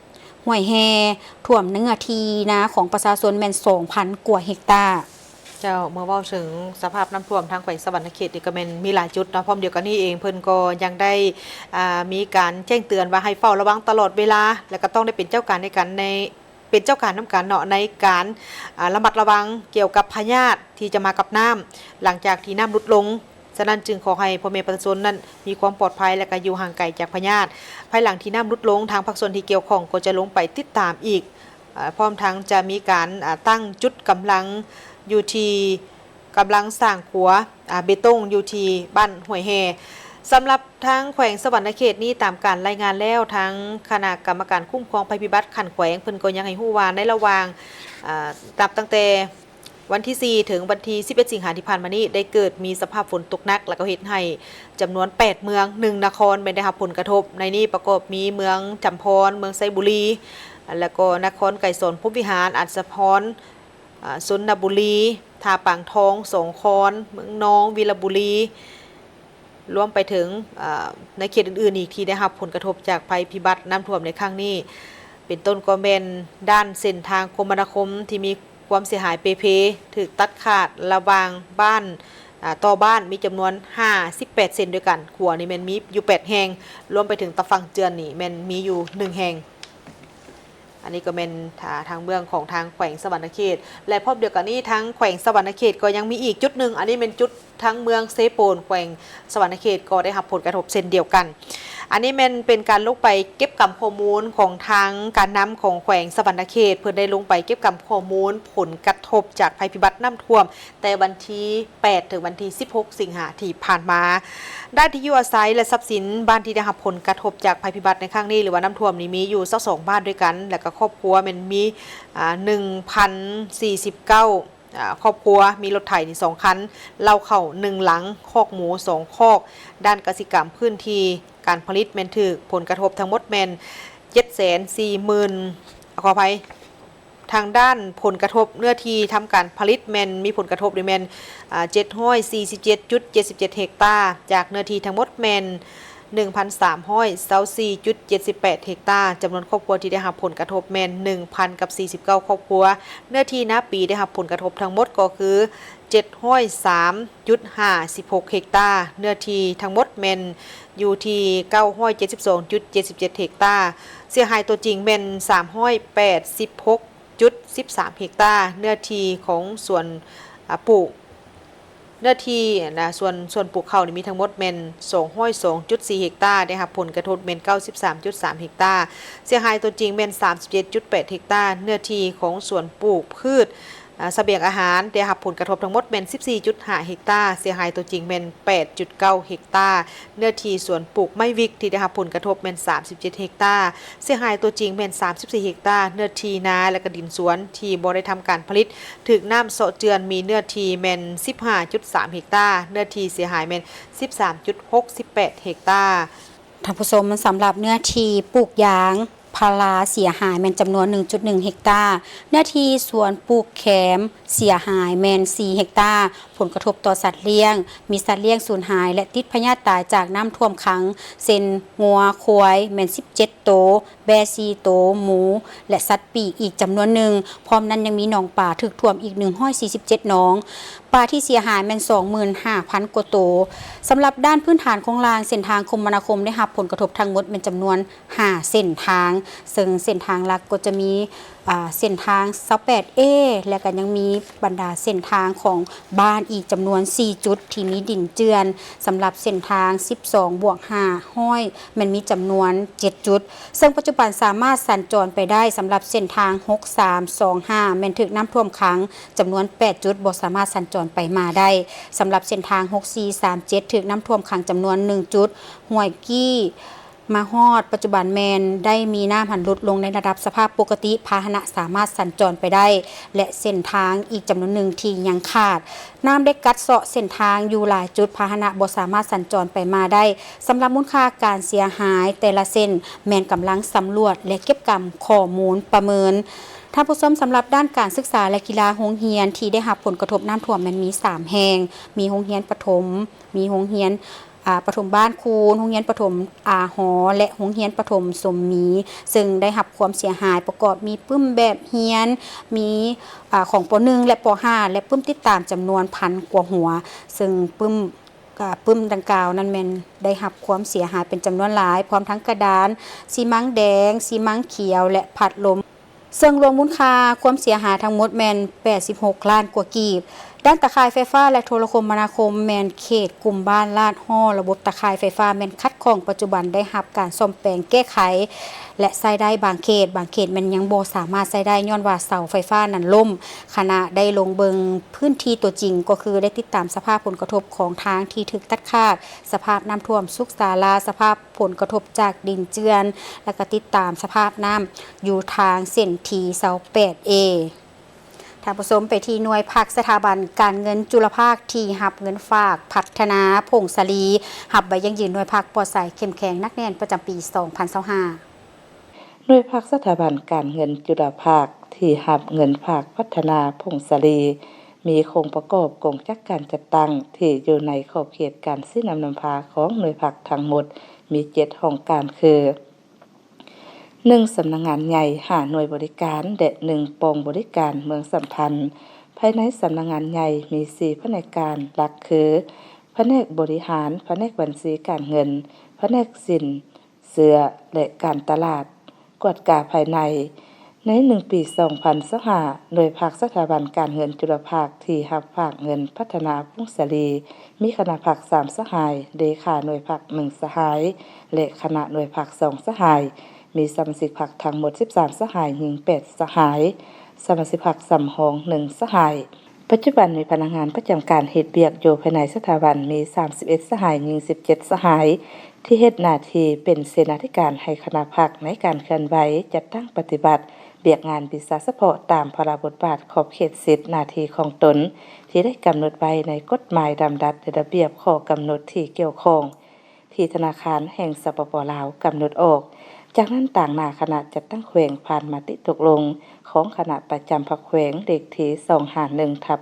ຫ້ວຍແຮ່, ຖ້ວມເນື້ອທີ່ນາຂອງປະຊາຊົນແມ່ນ ສອງພັນ ກວ່າເຮັກຕາ. ເຈົ້າ ເມື່ອເວົ້າເຖິງສະພາບນ້ຳຖ້ວມທາງແຂວງສະຫວັນນະເຂດນີ້ ກໍແມ່ນມີຫຼາຍຈຸດເນາະ. ພ້ອມດຽວກັນນີ້ເອງ ເພິ່ນກໍຍັງໄດ້ ອ່າ ມີການແຈ້ງເຕືອນວ່າໃຫ້ເຝົ້າລະວັງຕະຫຼອດເວລາ ແລະ ກໍຕ້ອງໄດ້ເປັນເຈົ້າການໃນການ ໃນ ເປັນເຈົ້າການນຳກັນເນາະ ໃນການ ອ່າ ລະມັດລະວັງກ່ຽວກັບພະຍາດທີ່ຈະມາກັບນ້ຳ ຫຼັງຈາກທີ່ນ້ຳຫຼຸດລົງ. ສະນັ້ນຈຶ່ງຂໍໃຫ້ພໍ່ແມ່ປະຊາຊົນນັ້ນມີຄວາມປອດໄພ ແລະ ກໍຢູ່ຫ່າງໄກຈາກພະຍາດ. ພາຍຫຼັງທີ່ນ້ຳຫຼຸດລົງ, ທາງພາກສ່ວນທີ່ກ່ຽວຂ້ອງກໍຈະລົງໄປຕິດຕາມອີກ, ເອີ ພ້ອມທັງຈະມີການ ອ່າ ຕັ້ງຈຸດກຳລັງຢູ່ທີ່ ກຳລັງສ້າງຂົວ ອ່າ ເບຕົງຢູ່ທີ່ບ້ານຫ້ວຍແຮ່. ສຳລັບທາງແຂວງສະຫວັນນະເຂດນີ້, ຕາມການລາຍງານແລ້ວ, ທາງຄະນະກຳມະການຄຸ້ມຄອງໄພພິບັດຂັ້ນແຂວງ ເພິ່ນກໍຍັງໃຫ້ຮູ້ວ່າ ໃນລະຫວ່າງ ອ່າ ນັບຕັ້ງແຕ່ ວັນທີສີ່ ເຖິງວັນທີສິບເອັດ ສິງຫາທີ່ຜ່ານມານີ້ ໄດ້ເກີດມີສະພາບຝົນຕົກໜັກ ແລ້ວກໍເຮັດໃຫ້ຈຳນວນແປດເມືອງ ໜຶ່ງນະຄອນ ແມ່ນໄດ້ຮັບຜົນກະທົບ. ໃນນີ້ປະກອບມີເມືອງຈຳພອນ, ເມືອງໄຊບູລີ ແລ້ວກໍນະຄອນໄກສອນ ພົມວິຫານ, ອັດສະພອນ, ອາ, ຊົນນະບູລີ, ທ່າປາງທອງ, ສອງຄອນ, ເມືອງນອງ, ວິລະບູລີ ລວມໄປເຖິງ ອາ ໃນເຂດອື່ນໆອີກທີ່ໄດ້ຮັບຜົນກະທົບຈາກໄພພິບັດນ້ຳຖ້ວມໃນຄັ້ງນີ້ ເປັນຕົ້ນກໍແມ່ນດ້ານເສັ້ນທາງຄົມມະນາຄົມທີ່ມີຄວາມເສຍຫາຍເປ່ເພ, ຖືກຕັດຂາດລະຫວ່າງບ້ານ ອາ ຕໍ່ບ້ານ ມີຈຳນວນຫ້າສິບແປດເສັ້ນດ້ວຍກັນ. ຂົວນີ້ແມ່ນມີຢູ່ແປດແຫ່ງ, ລວມໄປເຖິງຕາຝັ່ງເຈື່ອນນີ້ແມ່ນມີຢູ່ໜຶ່ງແຫ່ງ. ອັນນີ້ກໍແມ່ນ ອ່າ ທາງເບື້ອງຂອງທາງແຂວງສະຫວັນນະເຂດ ແລະ ພ້ອມດຽວກັນນີ້ ທາງແຂວງສະຫວັນນະເຂດກໍຍັງມີອີກຈຸດໜຶ່ງ, ອັນນີ້ແມ່ນຈຸດທາງເມືອງເຊໂປນ ແຂວງສະຫວັນນະເຂດ ກໍໄດ້ຮັບຜົນກະທົບເຊັ່ນດຽວກັນ. ອັນນີ້ແມ່ນເປັນການລົງໄປເກັບກຳຂໍ້ມູນຂອງທາງການນຳຂອງແຂວງສະຫວັນນະເຂດ, ເພິ່ນໄດ້ລົງໄປເກັບກຳຂໍ້ມູນຜົນກະທົບຈາກໄພພິບັດນ້ຳຖ້ວມ ແຕ່ວັນທີແປດ ເຖິງວັນທີສິບຫົກ ສິງຫາທີ່ຜ່ານມາ. ດ້ານທີ່ຢູ່ອາໄສ ແລະ ຊັບສິນບ້ານທີ່ໄດ້ຮັບຜົນກະທົບຈາກໄພພິບັດໃນຄັ້ງນີ້ ຫຼືວ່ານ້ຳຖ້ວມນີ້ ມີຢູ່ຊາວສອງບ້ານດ້ວຍກັນ ແລະ ກໍຄອບຄົວແມ່ນມີ ອາ ໜຶ່ງພັນສີ່ສິບເກົ້າ ອາ ຄອບຄົວ, ມີລົດໄຖນີ້ສອງຄັນ, ເລົ້າເຂົ້າໜຶ່ງຫຼັງ, ຄອກໝູສອງຄອກ. ດ້ານກະສິກຳ, ພື້ນທີ່ການຜະລິດແມ່ນຖືກຜົນກະທົບທັງໝົດແມ່ນເຈັດແສນສີ່ໝື່ນ, ຂໍອະໄພ, ທາງດ້ານຜົນກະທົບ, ເນື້ອທີ່ທຳການຜະລິດແມ່ນມີຜົນກະທົບນີ້ແມ່ນ ອາ ເຈັດຮ້ອຍສີ່ສິບເຈັດຈຸດເຈັດສິບເຈັດເຮັກຕາ, ຈາກເນື້ອທີ່ທັງໝົດແມ່ນໜຶ່ງພັນສາມຮ້ອຍຊາວສີ່ຈຸດເຈັດສິບແປດເຮັກຕາ. ຈຳນວນຄອບຄົວທີ່ໄດ້ຮັບຜົນກະທົບແມ່ນໜຶ່ງພັນກັບສີ່ສິບເກົ້າຄອບຄົວ. ເນື້ອທີ່ນາປີໄດ້ຮັບຜົນກະທົບທັງໝົດກໍຄືເຈັດຮ້ອຍສາມຈຸດຫ້າສິບຫົກເຮັກຕາ, ເນື້ອທີ່ທັງໝົດແມ່ນຢູ່ທີ່ເກົ້າຮ້ອຍເຈັດສິບສອງຈຸດເຈັດສິບເຈັດເຮັກຕາ. ເສຍຫາຍຕົວຈິງແມ່ນສາມຮ້ອຍແປດສິບຫົກຈຸດສິບສາມເຮັກຕາ, ເນື້ອທີ່ຂອງສວນ ອາ ປູກ ເນື້ອທີ່ນະ ສວນ ສວນປູກເຂົ້ານີ້ມີທັງໝົດແມ່ນສອງຮ້ອຍສອງຈຸດສີ່ເຮັກຕາ, ໄດ້ຮັບຜົນກະທົບແມ່ນເກົ້າສິບສາມຈຸດສາມເຮັກຕາ, ເສຍຫາຍຕົວຈິງແມ່ນສາມສິບເຈັດຈຸດແປດເຮັກຕາ, ເນື້ອທີ່ຂອງສວນປູກພືດ ອາ ສະບຽງອາຫານ ໄດ້ຮັບຜົນກະທົບທັງໝົດແມ່ນສິບສີ່ຈຸດຫ້າເຮັກຕາ, ເສຍຫາຍຕົວຈິງແມ່ນແປດຈຸດເກົ້າເຮັກຕາ, ເນື້ອທີ່ສວນປູກໄມ້ວິກທີ່ໄດ້ຮັບຜົນກະທົບແມ່ນສາມສິບເຈັດເຮັກຕາ, ເສຍຫາຍຕົວຈິງແມ່ນສາມສິບສີ່ເຮັກຕາ, ເນື້ອທີ່ນາ ແລະ ກະດິນສວນທີ່ບໍ່ໄດ້ທຳການຜະລິດ ຖືກນ້ຳເຊາະເຈື່ອນ ມີເນື້ອທີ່ແມ່ນສິບຫ້າຈຸດສາມເຮັກຕາ, ເນື້ອທີ່ເສຍຫາຍແມ່ນສິບສາມຈຸດຫົກສິບແປດເຮັກຕາ. ທ່ານຜູ້ຊົມ, ສຳລັບເນື້ອທີ່ປູກຢາງພາລາເສຍຫາຍແມ່ນຈຳນວນໜຶ່ງຈຸດໜຶ່ງເຮັກຕາ, ເນື້ອທີ່ສວນປູກແຄມເສຍຫາຍແມ່ນສີ່ເຮັກຕາ, ຜົນກະທົບຕໍ່ສັດລ້ຽງ, ມີສັດລ້ຽງສູນຫາຍ ແລະ ຕິດພະຍາດຕາຍຈາກນ້ຳຖ້ວມຂັງ ເຊັ່ນ ງົວ, ຄວາຍ ແມ່ນສິບເຈັດໂຕ, ແບ້ສີ່ໂຕ, ໝູ ແລະ ສັດປີກອີກຈຳນວນໜຶ່ງ. ພ້ອມນັ້ນຍັງມີໜອງປາຖືກຖ້ວມອີກໜຶ່ງຮ້ອຍສີ່ສິບເຈັດໜອງ. ປາທີ່ເສຍຫາຍແມ່ນສອງໝື່ນຫ້າພັນກວ່າໂຕ. ສຳລັບດ້ານພື້ນຖານໂຄງລ່າງ, ເສັ້ນທາງຄົມມະນາຄົມໄດ້ຮັບຜົນກະທົບທັງໝົດແມ່ນຈຳນວນຫ້າເສັ້ນທາງ, ເຊິ່ງເສັ້ນທາງຫຼັກກໍຈະມີ ອາ ເສັ້ນທາງຊາວແປດເອ ແລະ ກໍຍັງມີບັນດາເສັ້ນທາງຂອງບ້ານອີກຈຳນວນສີ່ຈຸດທີ່ມີດິນເຈື່ອນ. ສຳລັບເສັ້ນທາງສິບສອງບວກຫ້າຮ້ອຍ ແມ່ນມີຈຳນວນເຈັດຈຸດ, ເຊິ່ງປັດຈຸບັນສາມາດສັນຈອນໄປໄດ້. ສຳລັບເສັ້ນທາງຫົກສາມສອງຫ້າ ແມ່ນຖືກນ້ຳຖ້ວມຂັງຈຳນວນແປດຈຸດ, ບໍ່ສາມາດສັນຈອນໄປມາໄດ້. ສຳລັບເສັ້ນທາງຫົກສີ່ສາມເຈັດ ຖືກນ້ຳຖ້ວມຂັງຈຳນວນໜຶ່ງຈຸດ, ຫ້ວຍກີ້ ມາຮອດປັດຈຸບັນແມ່ນໄດ້ມີນ້ຳຫັ້ນຫຼຸດລົງໃນລະດັບສະພາບປົກກະຕິ, ພາຫະນະສາມາດສັນຈອນໄປໄດ້ ແລະ ເສັ້ນທາງອີກຈຳນວນໜຶ່ງທີ່ຍັງຂາດ. ນ້ຳໄດ້ກັດເຊາະເສັ້ນທາງຢູ່ຫຼາຍຈຸດ, ພາຫະນະບໍ່ສາມາດສັນຈອນໄປມາໄດ້. ສຳລັບມູນຄ່າການເສຍຫາຍແຕ່ລະເສັ້ນ ແມ່ນກຳລັງສຳຫຼວດ ແລະ ເກັບກຳຂໍ້ມູນປະເມີນ. ທ່ານຜູ້ຊົມ, ສຳລັບດ້ານການສຶກສາ ແລະ ກິລາ, ໂຮງຮຽນທີ່ໄດ້ຮັບຜົນກະທົບນ້ຳຖ້ວມແມ່ນມີສາມແຫ່ງ, ມີໂຮງຮຽນປະຖົມ, ມີໂຮງຮຽນ ອາ ປະຖົມບ້ານຄູນ, ໂຮງຮຽນປະຖົມອາຫໍ ແລະ ໂຮງຮຽນປະຖົມສົມມີ, ເຊິ່ງໄດ້ຮັບຄວາມເສຍຫາຍປະກອບມີປຶ້ມແບບຮຽນ, ມີ ອາ ຂອງ ປໍໜຶ່ງ ແລະ ປໍຫ້າ ແລະ ປຶ້ມຕິດຕາມຈຳນວນພັນກວ່າຫົວ, ເຊິ່ງປຶ້ມ ອາ ປຶ້ມດັ່ງກ່າວນັ້ນແມ່ນໄດ້ຮັບຄວາມເສຍຫາຍເປັນຈຳນວນຫຼາຍ, ພ້ອມທັງກະດານ, ຊີມັງແດງ, ຊີມັງຂຽວ ແລະ ພັດລົມ. ເຊິ່ງລວມມູນຄ່າຄວາມເສຍຫາຍທັງໝົດແມ່ນແປດສິບຫົກລ້ານກວ່າກີບ. ດ້ານຕາຂ່າຍໄຟຟ້າ ແລະ ໂທລະຄົມມະນາຄົມ ແມ່ນເຂດກຸ່ມບ້ານລາດຫໍ້ ລະບົບຕາຂ່າຍໄຟຟ້າແມ່ນຂັດຂ້ອງ, ປັດຈຸບັນໄດ້ຮັບການສ້ອມແປງແກ້ໄຂ ແລະ ໃຊ້ໄດ້ບາງເຂດ, ບາງເຂດແມ່ນຍັງບໍ່ສາມາດໃຊ້ໄດ້ ຍ້ອນວ່າເສົາໄຟຟ້ານັ້ນລົ້ມ. ຄະນະໄດ້ລົງເບິ່ງພື້ນທີ່ຕົວຈິງ ກໍຄືໄດ້ຕິດຕາມສະພາບຜົນກະທົບຂອງທາງທີ່ຖືກຕັດຂາດ, ສະພາບນ້ຳຖ້ວມສຸກສາລາ, ສະພາບ ຜົນກະທົບຈາກດິນເຈື່ອນ ແລະ ກະຕິດຕາມສະພາບນ້ຳຢູ່ທາງເສັ້ນທີຊາວແປດເອ. ທ່ານຜູ້ຊົມ, ໄປທີ່ໜ່ວຍພັກສະຖາບັນການເງິນຈຸລະພາກທີ່ຮັບເງິນຝາກພັດທະນາຜົ້ງສາລີ ຮັບໃບຢັ້ງຢືນໜ່ວຍພັກປອດໃສເຂັ້ມແຂງໜັກແໜ້ນປະຈຳປີສອງພັນຊາວຫ້າ. ໜ່ວຍພັກສະຖາບັນການເງິນຈຸລະພາກທີ່ຮັບເງິນຝາກພັດທະນາຜົ້ງສາລີ ມີໂຄງປະກອບກົງຈັກການຈັດຕັ້ງທີ່ຢູ່ໃນຂອບເຂດການຊີ້ນຳນຳພາຂອງໜ່ວຍພັກທັງໝົດ ມີເຈັດຫ້ອງການຄື ໜຶ່ງ ສຳນັກງານໃຫຍ່ ຫ້າ ໜ່ວຍບໍລິການ ແລະ ໜຶ່ງ ກອງບໍລິການເມືອງສຳພັນ. ພາຍໃນສຳນັກງານໃຫຍ່ມີສີ່ພະແນກການຫຼັກຄື ພະແນກບໍລິຫານ, ພະແນກບັນຊີການເງິນ, ພະແນກສິນເຊື່ອ ແລະ ການຕະຫຼາດ. ກວດກາພາຍໃນ. ໃນໜຶ່ງປີສອງພັນຊາວຫ້າ ໜ່ວຍພັກສະຖາບັນການເງິນຈຸລະພາກທີ່ຮັບຝາກເງິນພັດທະນາຜົ້ງສາລີ ມີຄະນະພັກສາມສະຫາຍ, ເລຂາໜ່ວຍພັກໜຶ່ງສະຫາຍ ແລະ ຄະນະໜ່ວຍພັກສອງສະຫາຍ, ມີສະມາຊິກພັກທັງໝົດສິບສາມສະຫາຍ, ຍິງແປດສະຫາຍ, ສະມາຊິກພັກສຳຮອງໜຶ່ງສະຫາຍ. ປັດຈຸບັນມີພະນັກງານປະຈຳການເຮັດວຽກຢູ່ພາຍໃນສະຖາບັນມີສາມສິບເອັດສະຫາຍ, ຍິງສິບເຈັດສະຫາຍ ທີ່ເຮັດໜ້າທີ່ເປັນເສນາທິການໃຫ້ຄະນະພັກໃນການເຄື່ອນໄຫວ, ຈັດຕັ້ງປະຕິບັດວຽກງານວິຊາສະເພາະຕາມພາລະບົດບາດ, ຂອບເຂດສິດ, ໜ້າທີ່ຂອງຕົນ ທີ່ໄດ້ກຳນົດໄວ້ໃນກົດໝາຍ, ດຳລັດ ແລະ ລະບຽບຂໍ້ກຳນົດທີ່ກ່ຽວຂ້ອງ ທີ່ທະນາຄານແຫ່ງ ສປປ ລາວ ກຳນົດອອກ. ຈາກນັ້ນ, ຕາງໜ້າຄະນະຈັດຕັ້ງແຂວງຜ່ານມະຕິຕົກລົງຂອງຄະນະປະຈຳພັກແຂວງ ເລກທີສອງຫ້າໜຶ່ງ ທັບ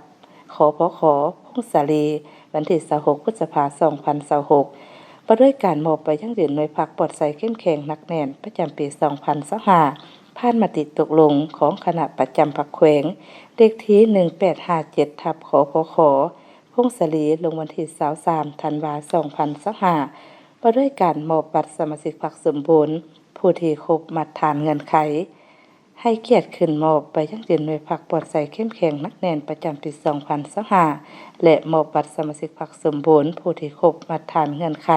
ຄພຄ ຜົ້ງສາລີ ວັນທີຊາວຫົກ ພຶດສະພາ ສອງພັນຊາວຫົກ ວ່າດ້ວຍການມອບໃບຢັ້ງຢືນໜ່ວຍພັກປອດໃສເຂັ້ມແຂງໜັກແໜ້ນປະຈຳປີສອງພັນຊາວຫ້າ ຜ່ານມະຕິຕົກລົງຂອງຄະນະປະຈຳພັກແຂວງ ເລກທີໜຶ່ງແປດຫ້າເຈັດ ທັບ ຄພຄ ຜົ້ງສາລີ ລົງວັນທີຊາວສາມ ທັນວາ ສອງພັນຊາວຫ້າ ວ່າດ້ວຍການມອບບັດສະມາຊິກພັກສົມບູນ ຜູ້ທີ່ຄົບມາດຖານເງື່ອນໄຂ ໃຫ້ກຽດຂຶ້ນມອບໃບຢັ້ງຢືນໜ່ວຍພັກປອດໃສເຂັ້ມແຂງໜັກແໜ້ນປະຈຳປີສອງພັນຊາວຫ້າ ແລະ ມອບບັດສະມາຊິກພັກສົມບູນ ຜູ້ທີ່ຄົບມາດຖານເງື່ອນໄຂ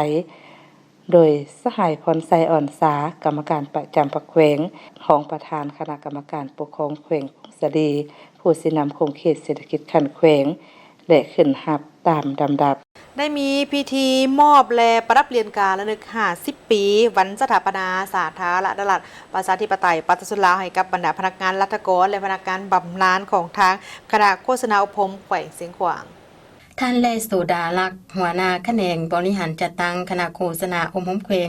ໂດຍສະຫາຍ ພອນໄຊ ອອນສາ ກຳມະການປະຈຳພັກແຂວງ, ຮອງປະທານຄະນະກຳມະການປົກຄອງແຂວງຜົ້ງສາລີ, ຜູ້ຊີ້ນຳຂົງເຂດເສດຖະກິດຂັ້ນແຂວງ ແລະ ຂຶ້ນຮັບຕາມລຳດັບ. ໄດ້ມີພິທີມອບ ແລະ ປະດັບຫຼຽນກາລະນຶກຫ້າສິບປີ ວັນສະຖາປະນາສາທາລະນະລັດ ປະຊາທິປະໄຕ ປະຊາຊົນລາວ ໃຫ້ກັບບັນດາພະນັກງານລັດຖະກອນ ແລະ ພະນັກງານບຳນານຂອງທາງຄະນະໂຄສະນາອົບຮົມແຂວງຊຽງຂວາງ. ທ່ານ ແລໂສດາລັກ ຫົວໜ້າຂະແໜງບໍລິຫານຈັດຕັ້ງຄະນະໂຄສະນາອົບຮົມແຂວງ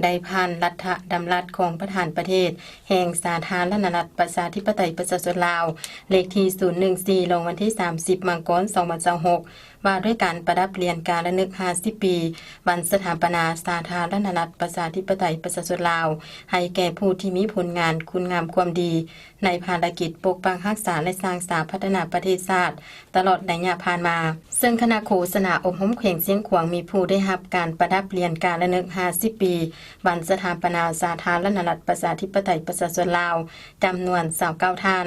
ໄດ້ຜ່ານລັດຖະດຳລັດຂອງປະທານປະເທດແຫ່ງສາທາລະນະລັດ ປະຊາທິປະໄຕ ປະຊາຊົນລາວ ເລກທີສູນໜຶ່ງສີ່ ລົງວັນທີສາມສິບ ມັງກອນ ສອງພັນຊາວຫົກ ວ່າດ້ວຍການປະດັບຫຼຽນກາລະນຶກຫ້າສິບປີ ວັນສະຖາປະນາສາທາລະນະລັດ ປະຊາທິປະໄຕ ປະຊາຊົນລາວ ໃຫ້ແກ່ຜູ້ທີ່ມີຜົນງານຄຸນງາມຄວາມດີ ໃນພາລະກິດປົກປັກຮັກສາ ແລະ ສ້າງສາພັດທະນາປະເທດຊາດ ຕະຫຼອດໄລຍະຜ່ານມາ, ເຊິ່ງຄະນະໂຄສະນາອົບຮົມແຂວງຊຽງຂວາງມີຜູ້ໄດ້ຮັບການປະດັບຫຼຽນກາລະນຶກຫ້າສິບປີ ວັນສະຖາປະນາສາທາລະນະລັດ ປະຊາທິປະໄຕ ປະຊາຊົນລາວ ຈຳນວນຊາວເກົ້າທ່ານ,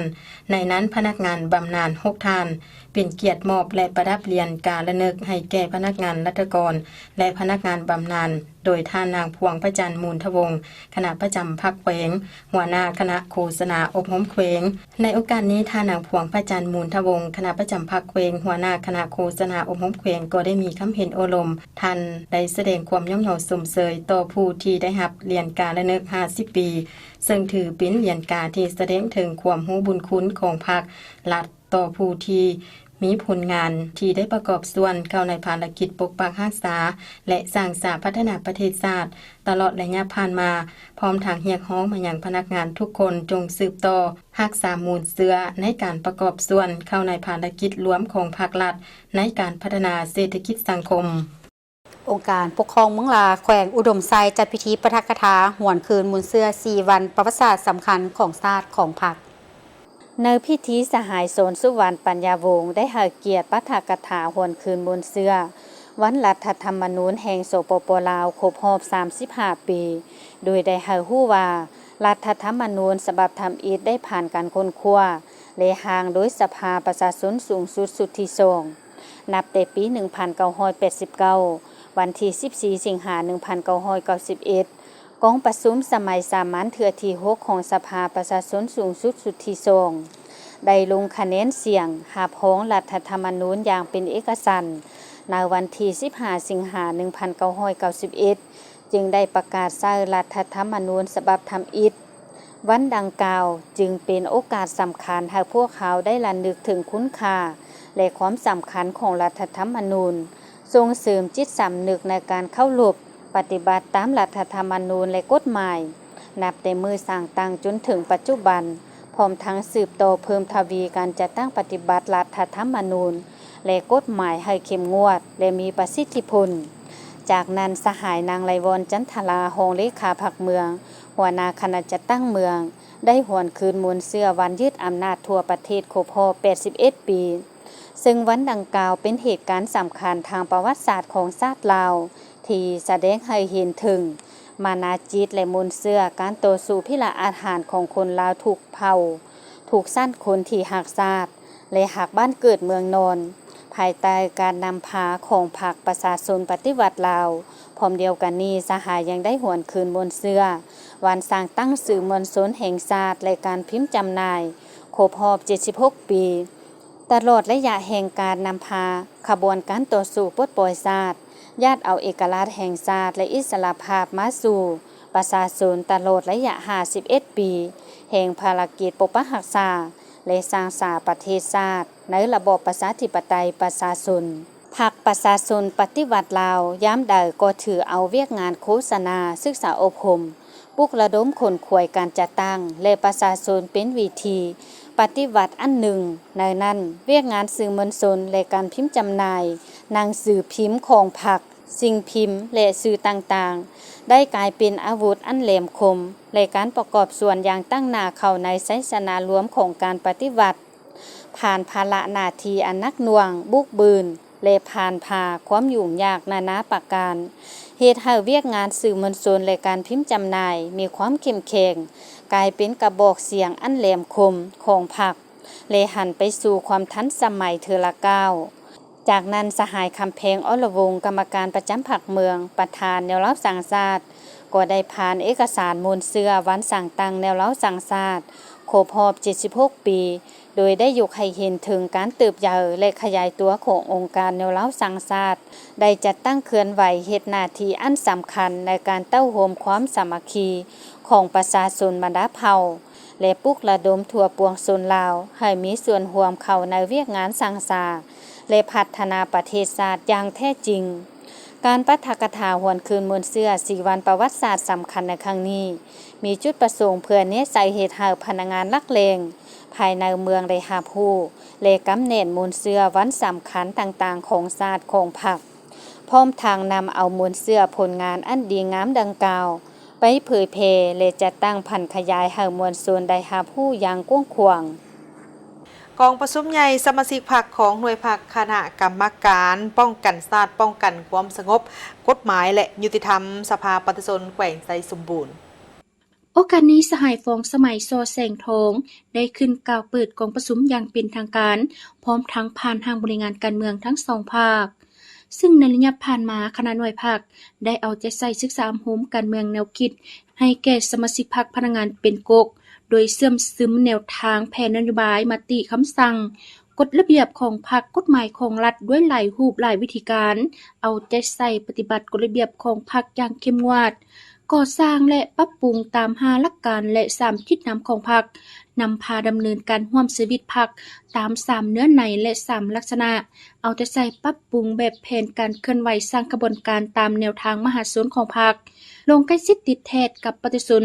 ໃນນັ້ນພະນັກງານບຳນານຫົກທ່ານ, ເປັນກຽດມອບ ແລະ ປະດັບຫຼຽນກາລະນຶກໃຫ້ແກ່ພະນັກງານລັດຖະກອນ ແລະ ພະນັກງານບຳນານ ໂດຍທ່ານນາງພວງພະຈັນ ມູນທະວົງ ຄະນະປະຈຳພັກແຂວງ ຫົວໜ້າຄະນະໂຄສະນາອົບຮົມແຂວງ. ໃນໂອກາດນີ້, ທ່ານນາງພວງພະຈັນ ມູນທະວົງ ຄະນະປະຈຳພັກແຂວງ ຫົວໜ້າຄະນະໂຄສະນາອົບຮົມແຂວງ ກໍໄດ້ມີຄຳເຫັນໂອ້ລົມ. ທ່ານໄດ້ສະແດງຄວາມຍ້ອງຍໍຊົມເຊີຍຕໍ່ຜູ້ທີ່ໄດ້ຮັບຫຼຽນກາລະນຶກຫ້າສິບປີ, ເຊິ່ງຖືເປັນຫຼຽນກາທີ່ສະແດງເຖິງຄວາມຮູ້ບຸນຄຸນຂອງພັກລັດ ຕໍ່ຜູ້ທີ່ມີຜົນງານທີ່ໄດ້ປະກອບສ່ວນເຂົ້າໃນພາລະກິດປົກປັກຮັກສາ ແລະ ສ້າງສາພັດທະນາປະເທດຊາດ ຕະຫຼອດໄລຍະຜ່ານມາ, ພ້ອມທັງຮຽກຮ້ອງມາຍັງພະນັກງານທຸກຄົນຈົ່ງສືບຕໍ່ຮັກສາມູນເຊື້ອໃນການປະກອບສ່ວນເຂົ້າໃນພາລະກິດລວມຂອງພັກລັດໃນການພັດທະນາເສດຖະກິດສັງຄົມ. ອົງການປົກຄອງເມືອງລາ ແຂວງອຸດົມໄຊ ຈັດພິທີປາຖະກະຖາຫວນຄືນມູນເຊື້ອສີ່ວັນປະຫວັດສາດສຳຄັນຂອງຊາດຂອງພັກ. ໃນພິທີ ສະຫາຍ ສອນສຸວັນ ປັນຍາວົງ ໄດ້ໃຫ້ກຽດປາຖະກະຖາຫວນຄືນມູນເຊື້ອວັນລັດຖະທຳມະນູນແຫ່ງ ສປປ ລາວ ຄົບຮອບສາມສິບຫ້າປີ ໂດຍໄດ້ໃຫ້ຮູ້ວ່າ ລັດຖະທຳມະນູນສະບັບທຳອິດໄດ້ຜ່ານການຄົ້ນຄວ້າ ແລະ ຮ່າງໂດຍສະພາປະຊາຊົນສູງສຸດຊຸດທີສອງ ນັບແຕ່ປີໜຶ່ງພັນເກົ້າຮ້ອຍແປດສິບເກົ້າ ວັນທີສິບສີ່ ສິງຫາ ໜຶ່ງພັນເກົ້າຮ້ອຍເກົ້າສິບເອັດ ກອງປະຊຸມສະໄໝສາມັນເທື່ອທີຫົກ ຂອງສະພາປະຊາຊົນສູງສຸດຊຸດທີສອງ ໄດ້ລົງຄະແນນສຽງຮັບຮອງລັດຖະທຳມະນູນຢ່າງເປັນເອກະສັນ ໃນວັນທີສິບຫ້າ ສິງຫາ ໜຶ່ງພັນເກົ້າຮ້ອຍເກົ້າສິບເອັດ ຈຶ່ງໄດ້ປະກາດໃຊ້ລັດຖະທຳມະນູນສະບັບທຳອິດ. ວັນດັ່ງກ່າວຈຶ່ງເປັນໂອກາດສຳຄັນໃຫ້ພວກເຮົາໄດ້ລະນຶກເຖິງຄຸນຄ່າ ແລະ ຄວາມສຳຄັນຂອງລັດຖະທຳມະນູນ, ສົ່ງເສີມຈິດສຳນຶກໃນການເຄົາລົບປະຕິບັດຕາມລັດຖະທຳມະນູນ ແລະ ກົດໝາຍ, ນັບແຕ່ມື້ສ້າງຕັ້ງຈົນເຖິງປັດຈຸບັນ, ພ້ອມທັງສືບຕໍ່ເພີ່ມທະວີການຈັດຕັ້ງປະຕິບັດລັດຖະທຳມະນູນ ແລະ ກົດໝາຍໃຫ້ເຂັ້ມງວດ ແລະ ມີປະສິດທິຜົນ. ຈາກນັ້ນ, ສະຫາຍ ນາງ ໄລວອນ ຈັນທະລາ ຮອງເລຂາພັກເມືອງ, ຫົວໜ້າຄະນະຈັດຕັ້ງເມືອງ, ໄດ້ຫວນຄືນມູນເຊື້ອວັນຍຶດອຳນາດທົ່ວປະເທດຄົບຮອບແປດສິບເອັດປີ, ເຊິ່ງວັນດັ່ງກ່າວເປັນເຫດການສຳຄັນທາງປະຫວັດສາດຂອງຊາດລາວ ທີ່ສະແດງໃຫ້ເຫັນເຖິງມານາຈິດ ແລະ ມູນເຊື້ອການຕໍ່ສູ້ພິລະອາດຫານຂອງຄົນລາວທຸກເຜົ່າ, ທຸກຊັ້ນຄົນທີ່ຮັກຊາດ ແລະ ຮັກບ້ານເກີດເມືອງນອນ, ພາຍໃຕ້ການນຳພາຂອງພັກປະຊາຊົນປະຕິວັດລາວ. ພ້ອມດຽວກັນນີ້, ສະຫາຍຍັງໄດ້ຫວນຄືນມູນເຊື້ອວັນສ້າງຕັ້ງສື່ມວນຊົນແຫ່ງຊາດ ແລະ ການພິມຈຳໜ່າຍຄົບຮອບເຈັດສິບຫົກປີ. ຕະຫຼອດໄລຍະແຫ່ງການນຳພາຂະບວນການຕໍ່ສູ້ປົດປ່ອຍຊາດ, ຍາດເອົາເອກະລາດແຫ່ງຊາດ ແລະ ອິດສະຫຼະພາບມາສູ່ປະຊາຊົນຕະຫຼອດໄລຍະຫ້າສິບເອັດປີ ແຫ່ງພາລະກິດປົກປັກຮັກສາ ແລະ ສ້າງສາປະເທດຊາດໃນລະບອບປະຊາທິປະໄຕປະຊາຊົນ. ພັກປະຊາຊົນປະຕິວັດລາວ ຍາມໃດກໍຖືເອົາວຽກງານໂຄສະນາ, ສຶກສາອົບຮົມ, ປຸກລະດົມຂົນຂວາຍການຈັດຕັ້ງ ແລະ ປະຊາຊົນເປັນວິທີປະຕິວັດອັນໜຶ່ງ. ໃນນັ້ນ, ວຽກງານສື່ມວນຊົນ ແລະ ການພິມຈຳໜ່າຍໜັງສືພິມຂອງພັກ, ສິ່ງພິມ ແລະ ສື່ຕ່າງໆ ໄດ້ກາຍເປັນອາວຸດອັນແຫຼມຄົມ ແລະ ການປະກອບສ່ວນຢ່າງຕັ້ງໜ້າເຂົ້າໃນໄຊຊະນະລວມຂອງການປະຕິວັດ. ຜ່ານພາລະໜ້າທີ່ອັນໜັກໜ່ວງ, ບຸກບືນ ແລະ ຜ່ານຜ່າຄວາມຫຍຸ້ງຍາກນານາປະການ, ເຮັດໃຫ້ວຽກງານສື່ມວນຊົນ ແລະ ການພິມຈຳໜ່າຍມີຄວາມເຂັ້ມແຂງ, ກາຍເປັນກະບອກສຽງອັນແຫຼມຄົມຂອງພັກ ແລະ ຫັນໄປສູ່ຄວາມທັນສະໄໝເທື່ອລະກ້າວ. ຈາກນັ້ນ, ສະຫາຍ ຄຳແພງ ອໍລະວົງ ກຳມະການປະຈຳພັກເມືອງ, ປະທານແນວລາວສ້າງຊາດ, ກໍໄດ້ຜ່ານເອກະສານມູນເຊື້ອວັນສ້າງຕັ້ງແນວລາວສ້າງຊາດ ຄົບຮອບເຈັດສິບຫົກປີ, ໂດຍໄດ້ຍົກໃຫ້ເຫັນເຖິງການເຕີບໃຫຍ່ ແລະ ຂະຫຍາຍຕົວຂອງອົງການແນວລາວສ້າງຊາດ, ໄດ້ຈັດຕັ້ງເຄື່ອນໄຫວເຮັດໜ້າທີ່ອັນສຳຄັນໃນການເຕົ້າໂຮມຄວາມສາມັກຄີຂອງປະຊາຊົນບັນດາເຜົ່າ ແລະ ປຸກລະດົມທົ່ວປວງຊົນລາວໃຫ້ມີສ່ວນຮ່ວມເຂົ້າໃນວຽກງານສ້າງສາ ແລະ ພັດທະນາປະເທດຊາດຢ່າງແທ້ຈິງ. ການປາຖະກະຖາຫວນຄືນມູນເຊື້ອສີ່ວັນປະຫວັດສາດສຳຄັນໃນຄັ້ງນີ້ ມີຈຸດປະສົງເພື່ອແນໃສ່ເຮັດໃຫ້ພະນັກງານຫຼັກແຫຼ່ງພາຍໃນເມືອງໄດ້ຮັບຮູ້ ແລະ ກຳແໜ້ນມູນເຊື້ອວັນສຳຄັນຕ່າງໆຂອງຊາດຂອງພັກ, ພ້ອມທັງນຳເອົາມູນເຊື້ອຜົນງານອັນດີງາມດັ່ງກ່າວໄປເຜີຍແຜ່ ແລະ ຈັດຕັ້ງຜັນຂະຫຍາຍໃຫ້ມວນຊົນໄດ້ຮັບຮູ້ຢ່າງກວ້າງຂວາງ. ກອງປະຊຸມໃຫຍ່ສະມາຊິກພັກຂອງໜ່ວຍພັກຄະນະກຳມະການປ້ອງກັນຊາດ, ປ້ອງກັນຄວາມສະຫງົບ, ກົດໝາຍ ແລະ ຍຸຕິທຳ ສະພາປະຊາຊົນແຂວງໄຊສົມບູນ. ໂອກາດນີ້, ສະຫາຍ ຟອງສະໄໝ ສໍແສງທອງ ໄດ້ຂຶ້ນກ່າວເປີດກອງປະຊຸມຢ່າງເປັນທາງການ, ພ້ອມທັງຜ່ານຮ່າງບໍລິຫານການເມືອງທັງສອງພາກ. ຊຶ່ງໃນໄລຍະຜ່ານມາ, ຄະນະໜ່ວຍພັກໄດ້ເອົາໃຈໃສ່ສຶກສາອົບຮົມການເມືອງແນວຄິດ ໃຫ້ແກ່ສະມາຊິກພັກພະນັກງານເປັນກົກ, ໂດຍເຊື່ອມຊຶມແນວທາງແຜນນະໂຍບາຍ, ມະຕິ, ຄຳສັ່ງ, ກົດລະບຽບຂອງພັກ, ກົດໝາຍຂອງລັດ ດ້ວຍຫຼາຍຮູບຫຼາຍວິທີການ, ເອົາໃຈໃສ່ປະຕິບັດກົດລະບຽບຂອງພັກຢ່າງເຂັ້ມງວດ, ກໍ່ສ້າງ ແລະ ປັບປຸງຕາມຫ້າຫຼັກການ ແລະ ສາມຈິດນຳຂອງພັກ, ນຳພາດຳເນີນການຮ່ວມຊີວິດພັກຕາມສາມເນື້ອໃນ ແລະ ສາມລັກສະນະ, ເອົາໃຈໃສ່ປັບປຸງແບບແຜນການເຄື່ອນໄຫວສ້າງຂະບວນການຕາມແນວທາງມະຫາຊົນຂອງພັກ, ລົງໃກ້ຊິດຕິດແທດກັບປະຊາຊົນ,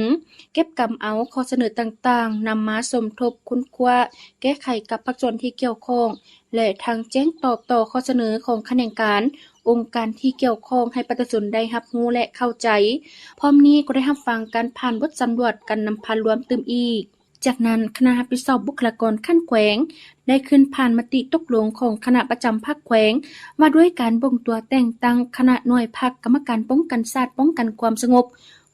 ເກັບກຳເອົາຂໍ້ສະເໜີຕ່າງໆ ນຳມາສົມທົບຄົ້ນຄວ້າແກ້ໄຂກັບພາກສ່ວນທີ່ກ່ຽວຂ້ອງ ແລະ ທັງແຈ້ງຕອບຕໍ່ຂໍ້ສະເໜີຂອງຂະແໜງການ, ອົງ ອົງການທີ່ກ່ຽວຂ້ອງໃຫ້ປະຊາຊົນໄດ້ຮັບຮູ້ ແລະ ເຂົ້າໃຈ. ພ້ອມນີ້ກໍໄດ້ຮັບຟັງການຜ່ານບົດສຳຫຼວດການນຳພາລວມຕື່ມອີກ. ຈາກນັ້ນ, ຄະນະຮັບຜິດຊອບບຸກຄະລາກອນຂັ້ນແຂວງ ໄດ້ຂຶ້ນຜ່ານມະຕິຕົກລົງຂອງຄະນະປະຈຳພັກແຂວງ ວ່າດ້ວຍການບົ່ງຕົວແຕ່ງຕັ້ງຄະນະໜ່ວຍພັກກຳມະການປ້ອງກັນຊາດ, ປ້ອງກັນຄວາມສະຫງົບ,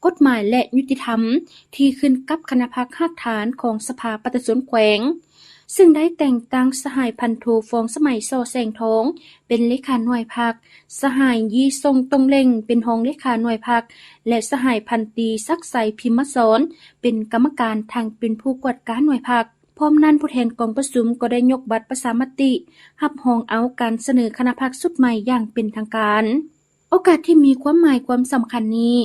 ກົດໝາຍ ແລະ ຍຸຕິທຳ ທີ່ຂຶ້ນກັບຄະນະພັກຮາກຖານຂອງສະພາປະຊາຊົນແຂວງ, ຊຶ່ງໄດ້ແຕ່ງຕັ້ງສະຫາຍພັນໂທ ຟອງສະໄໝ ສໍແສງທອງ ເປັນເລຂາໜ່ວຍພັກ, ສະຫາຍ ຢີ່ ຊົງ ຕົງເຫຼັງ ເປັນຮອງເລຂາໜ່ວຍພັກ ແລະ ສະຫາຍພັນຕີ ສັກໄຊ ພິມມະສອນ ເປັນກຳມະການທັງເປັນຜູ້ກວດກາໜ່ວຍພັກ. ພ້ອມນັ້ນ, ຜູ້ແທນກອງປະຊຸມກໍໄດ້ຍົກບັດປະຊາມະຕິ ຮັບຮອງເອົາການສະເໜີຄະນະພັກຊຸດໃໝ່ຢ່າງເປັນທາງການ. ໂອກາດທີ່ມີຄວາມໝາຍຄວາມສຳຄັນນີ້,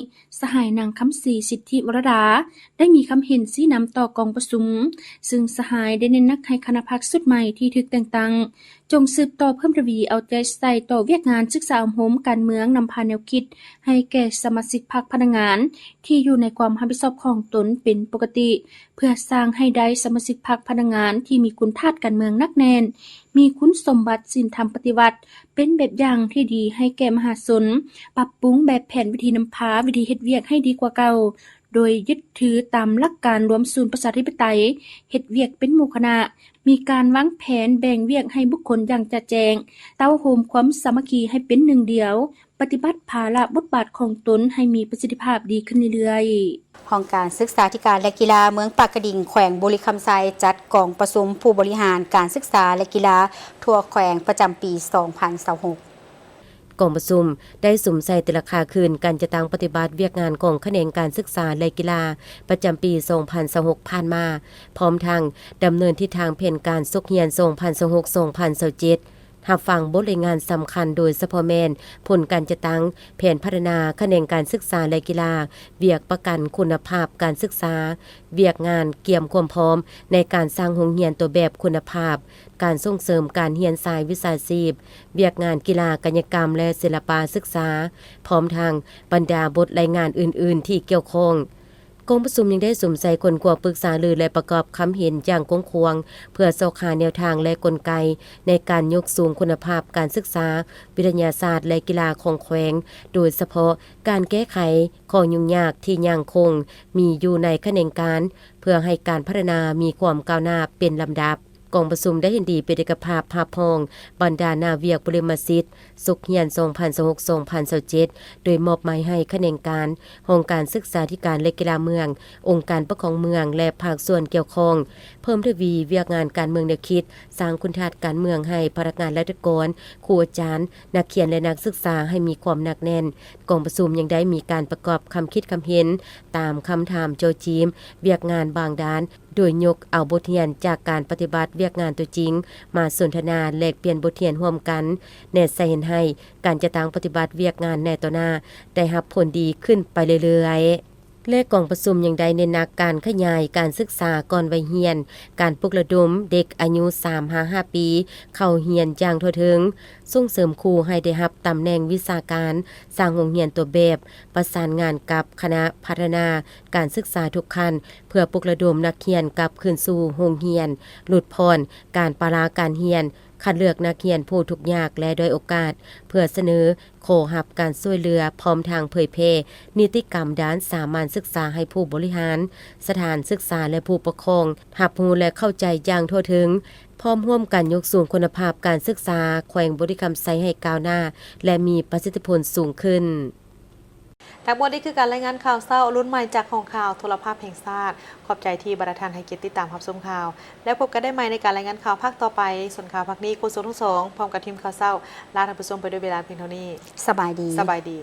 ສະຫາຍ ນາງ ຄຳສີ ສິດທິວະລະດາ ໄດ້ມີຄຳເຫັນຊີ້ນຳຕໍ່ກອງປະຊຸມ, ຊຶ່ງສະຫາຍໄດ້ເນັ້ນໜັກໃຫ້ຄະນະພັກຊຸດໃໝ່ທີ່ຖືກແຕ່ງຕັ້ງ ຈົ່ງສືບຕໍ່ເພີ່ມທະວີເອົາໃຈໃສ່ຕໍ່ວຽກງານສຶກສາອົບຮົມການເມືອງ, ນຳພາແນວຄິດໃຫ້ແກ່ສະມາຊິກພັກພະນັກງານທີ່ຢູ່ໃນຄວາມຮັບຜິດຊອບຂອງຕົນເປັນປົກກະຕິ, ເພື່ອສ້າງໃຫ້ໄດ້ສະມາຊິກພັກພະນັກງານທີ່ມີຄຸນທາດການເມືອງໜັກແໜ້ນ, ມີຄຸນສົມບັດສິນທຳປະຕິວັດ, ເປັນແບບຢ່າງທີ່ດີໃຫ້ແກ່ມະຫາຊົນ, ປັບປຸງແບບແຜນວິທີນຳພາ, ວິທີເຮັດວຽກໃຫ້ດີກວ່າເກົ່າ, ໂດຍຍຶດຖືຕາມຫຼັກການລວມສູນປະຊາທິປະໄຕ, ເຮັດວຽກເປັນໝູ່ຄະນະ, ມີການວາງແຜນແບ່ງວຽກໃຫ້ບຸກຄົນຢ່າງຈະແຈ້ງ, ເຕົ້າໂຮມຄວາມສາມັກຄີໃຫ້ເປັນໜຶ່ງດຽວ, ປະຕິບັດພາລະບົດບາດຂອງຕົນໃຫ້ມີປະສິດທິພາບດີຂຶ້ນເລື້ອຍໆ. ຫ້ອງການສຶກສາທິການ ແລະ ກິລາເມືອງປາກກະດິງ ແຂວງບໍລິຄຳໄຊ ຈັດກອງປະຊຸມຜູ້ບໍລິຫານການສຶກສາ ແລະ ກິລາທົ່ວແຂວງປະຈຳປີສອງພັນຊາວຫົກ. ກອງປະຊຸມໄດ້ສຸມໃສ່ແຕ່ລະຄ່າຄືນການຈັດຕັ້ງປະຕິບັດວຽກງານຂອງຂະແໜງການສຶກສາ ແລະ ກິລາ ປະຈຳປີສອງພັນຊາວຫົກຜ່ານມາ, ພ້ອມທັງດຳເນີນທິດທາງແຜນການສົກຮຽນສອງພັນຊາວຫົກ ສອງພັນຊາວເຈັດ, ຮັບຟັງບົດລາຍງານສຳຄັນ ໂດຍສະເພາະແມ່ນຜົນການຈັດຕັ້ງແຜນພັດທະນາຂະແໜງການສຶກສາ ແລະ ກິລາ, ວຽກປະກັນຄຸນນະພາບການສຶກສາ, ວຽກງານກຽມຄວາມພ້ອມໃນການສ້າງໂຮງຮຽນຕົວແບບຄຸນນະພາບ, ການສົ່ງເສີມການຮຽນສາຍວິຊາຊີບ, ວຽກງານກິລາ, ກາຍະກຳ ແລະ ສິລະປະສຶກສາ, ພ້ອມທັງບັນດາບົດລາຍງານອື່ນໆທີ່ກ່ຽວຂ້ອງ. ກອງປະຊຸມຍັງໄດ້ສຸມໃສ່ຄົ້ນຄວ້າ, ປຶກສາລື ແລະ ປະກອບຄຳເຫັນຢ່າງກວ້າງຂວາງ ເພື່ອຊອກຫາແນວທາງ ແລະ ກົນໄກໃນການຍົກສູງຄຸນນະພາບການສຶກສາ, ວິທະຍາສາດ ແລະ ກິລາຂອງແຂວງ, ໂດຍສະເພາະການແກ້ໄຂຂໍ້ຫຍຸ້ງຍາກທີ່ຍັງຄົງມີຢູ່ໃນຂະແໜງການ, ເພື່ອໃຫ້ການພັດທະນາມີຄວາມກ້າວໜ້າເປັນລຳດັບ. ກອງປະຊຸມໄດ້ເຫັນດີເປັນເອກະພາບຮັບຮອງບັນດາໜ້າວຽກບໍລິມະສິດ ສົກຮຽນສອງພັນຊາວຫົກ ສອງພັນຊາວເຈັດ ໂດຍມອບໝາຍໃຫ້ຂະແໜງການ, ຫ້ອງການສຶກສາທິການ ແລະ ກິລາເມືອງ, ອົງການປົກຄອງເມືອງ ແລະ ພາກສ່ວນກ່ຽວຂ້ອງ ເພີ່ມທະວີວຽກງານການເມືອງແນວຄິດ, ສ້າງຄຸນທາດການເມືອງໃຫ້ພະນັກງານລັດຖະກອນ, ຄູອາຈານ, ນັກຮຽນ ແລະ ນັກສຶກສາໃຫ້ມີຄວາມໜັກແໜ້ນ. ກອງປະຊຸມຍັງໄດ້ມີການປະກອບຄຳຄິດຄຳເຫັນຕາມຄຳຖາມເຈາະຈີມວຽກງານບາງດ້ານ, ໂດຍຍົກເອົາບົດຮຽນຈາກການປະຕິບັດວຽກງານຕົວຈິງມາສົນທະນາແລກປ່ຽນບົດຮຽນຮ່ວມກັນ, ແນໃສ່ເຫັນໃຫ້ການຈັດຕັ້ງປະຕິບັດວຽກງານໃນຕໍ່ໜ້າໄດ້ຮັບຜົນດີຂຶ້ນໄປເລື້ອຍໆ ແລະ ກອງປະຊຸມຍັງໄດ້ເນັ້ນໜັກການຂະຫຍາຍການສຶກສາກ່ອນໄວຮຽນ, ການປຸກລະດົມເດັກອາຍຸສາມຫາຫ້າປີເຂົ້າຮຽນຢ່າງທົ່ວເຖິງ, ສົ່ງເສີມຄູໃຫ້ໄດ້ຮັບຕຳແໜ່ງວິຊາການ, ສ້າງໂຮງຮຽນຕົວແບບ, ປະສານງານກັບຄະນະພັດທະນາການສຶກສາທຸກຂັ້ນ ເພື່ອປຸກລະດົມນັກຮຽນກັບຄືນສູ່ໂຮງຮຽນ, ຫຼຸດຜ່ອນການປະລະການຮຽນ, ຄັດເລືອກນັກຮຽນຜູ້ທຸກຍາກ ແລະ ດ້ອຍໂອກາດ ເພື່ອສະເໜີຂໍຮັບການຊ່ວຍເຫຼືອ, ພ້ອມທັງເຜີຍແຜ່ນິຕິກຳດ້ານສາມັນສຶກສາໃຫ້ຜູ້ບໍລິຫານສະຖານສຶກສາ ແລະ ຜູ້ປົກຄອງຮັບຮູ້ ແລະ ເຂົ້າໃຈຢ່າງທົ່ວເຖິງ, ພ້ອມຮ່ວມກັນຍົກສູງຄຸນນະພາບການສຶກສາແຂວງບໍລິຄຳໄຊໃຫ້ກ້າວໜ້າ ແລະ ມີປະສິດທິຜົນສູງຂຶ້ນ. ທັງໝົດນີ້ຄືການລາຍງານຂ່າວເຊົ້າລຸ້ນໃໝ່ຈາກຫ້ອງຂ່າວໂທລະພາບແຫ່ງຊາດ. ຂອບໃຈທີ່ບັນດາທ່ານໃຫ້ກຽດຕິດຕາມຮັບຊົມຂ່າວ ແລ້ວພົບກັນໄດ້ໃໝ່ໃນການລາຍງານຂ່າວພາກຕໍ່ໄປ. ສ່ວນຂ່າວພາກນີ້ ໂຄສົກທັງສອງ ພ້ອມກັບທີມຂ່າວເຊົ້າ ລາທ່ານຜູ້ຊົມໄປດ້ວຍເວລາພຽງເທົ່ານີ້. ສະບາຍດີ. ສະບາຍດີ.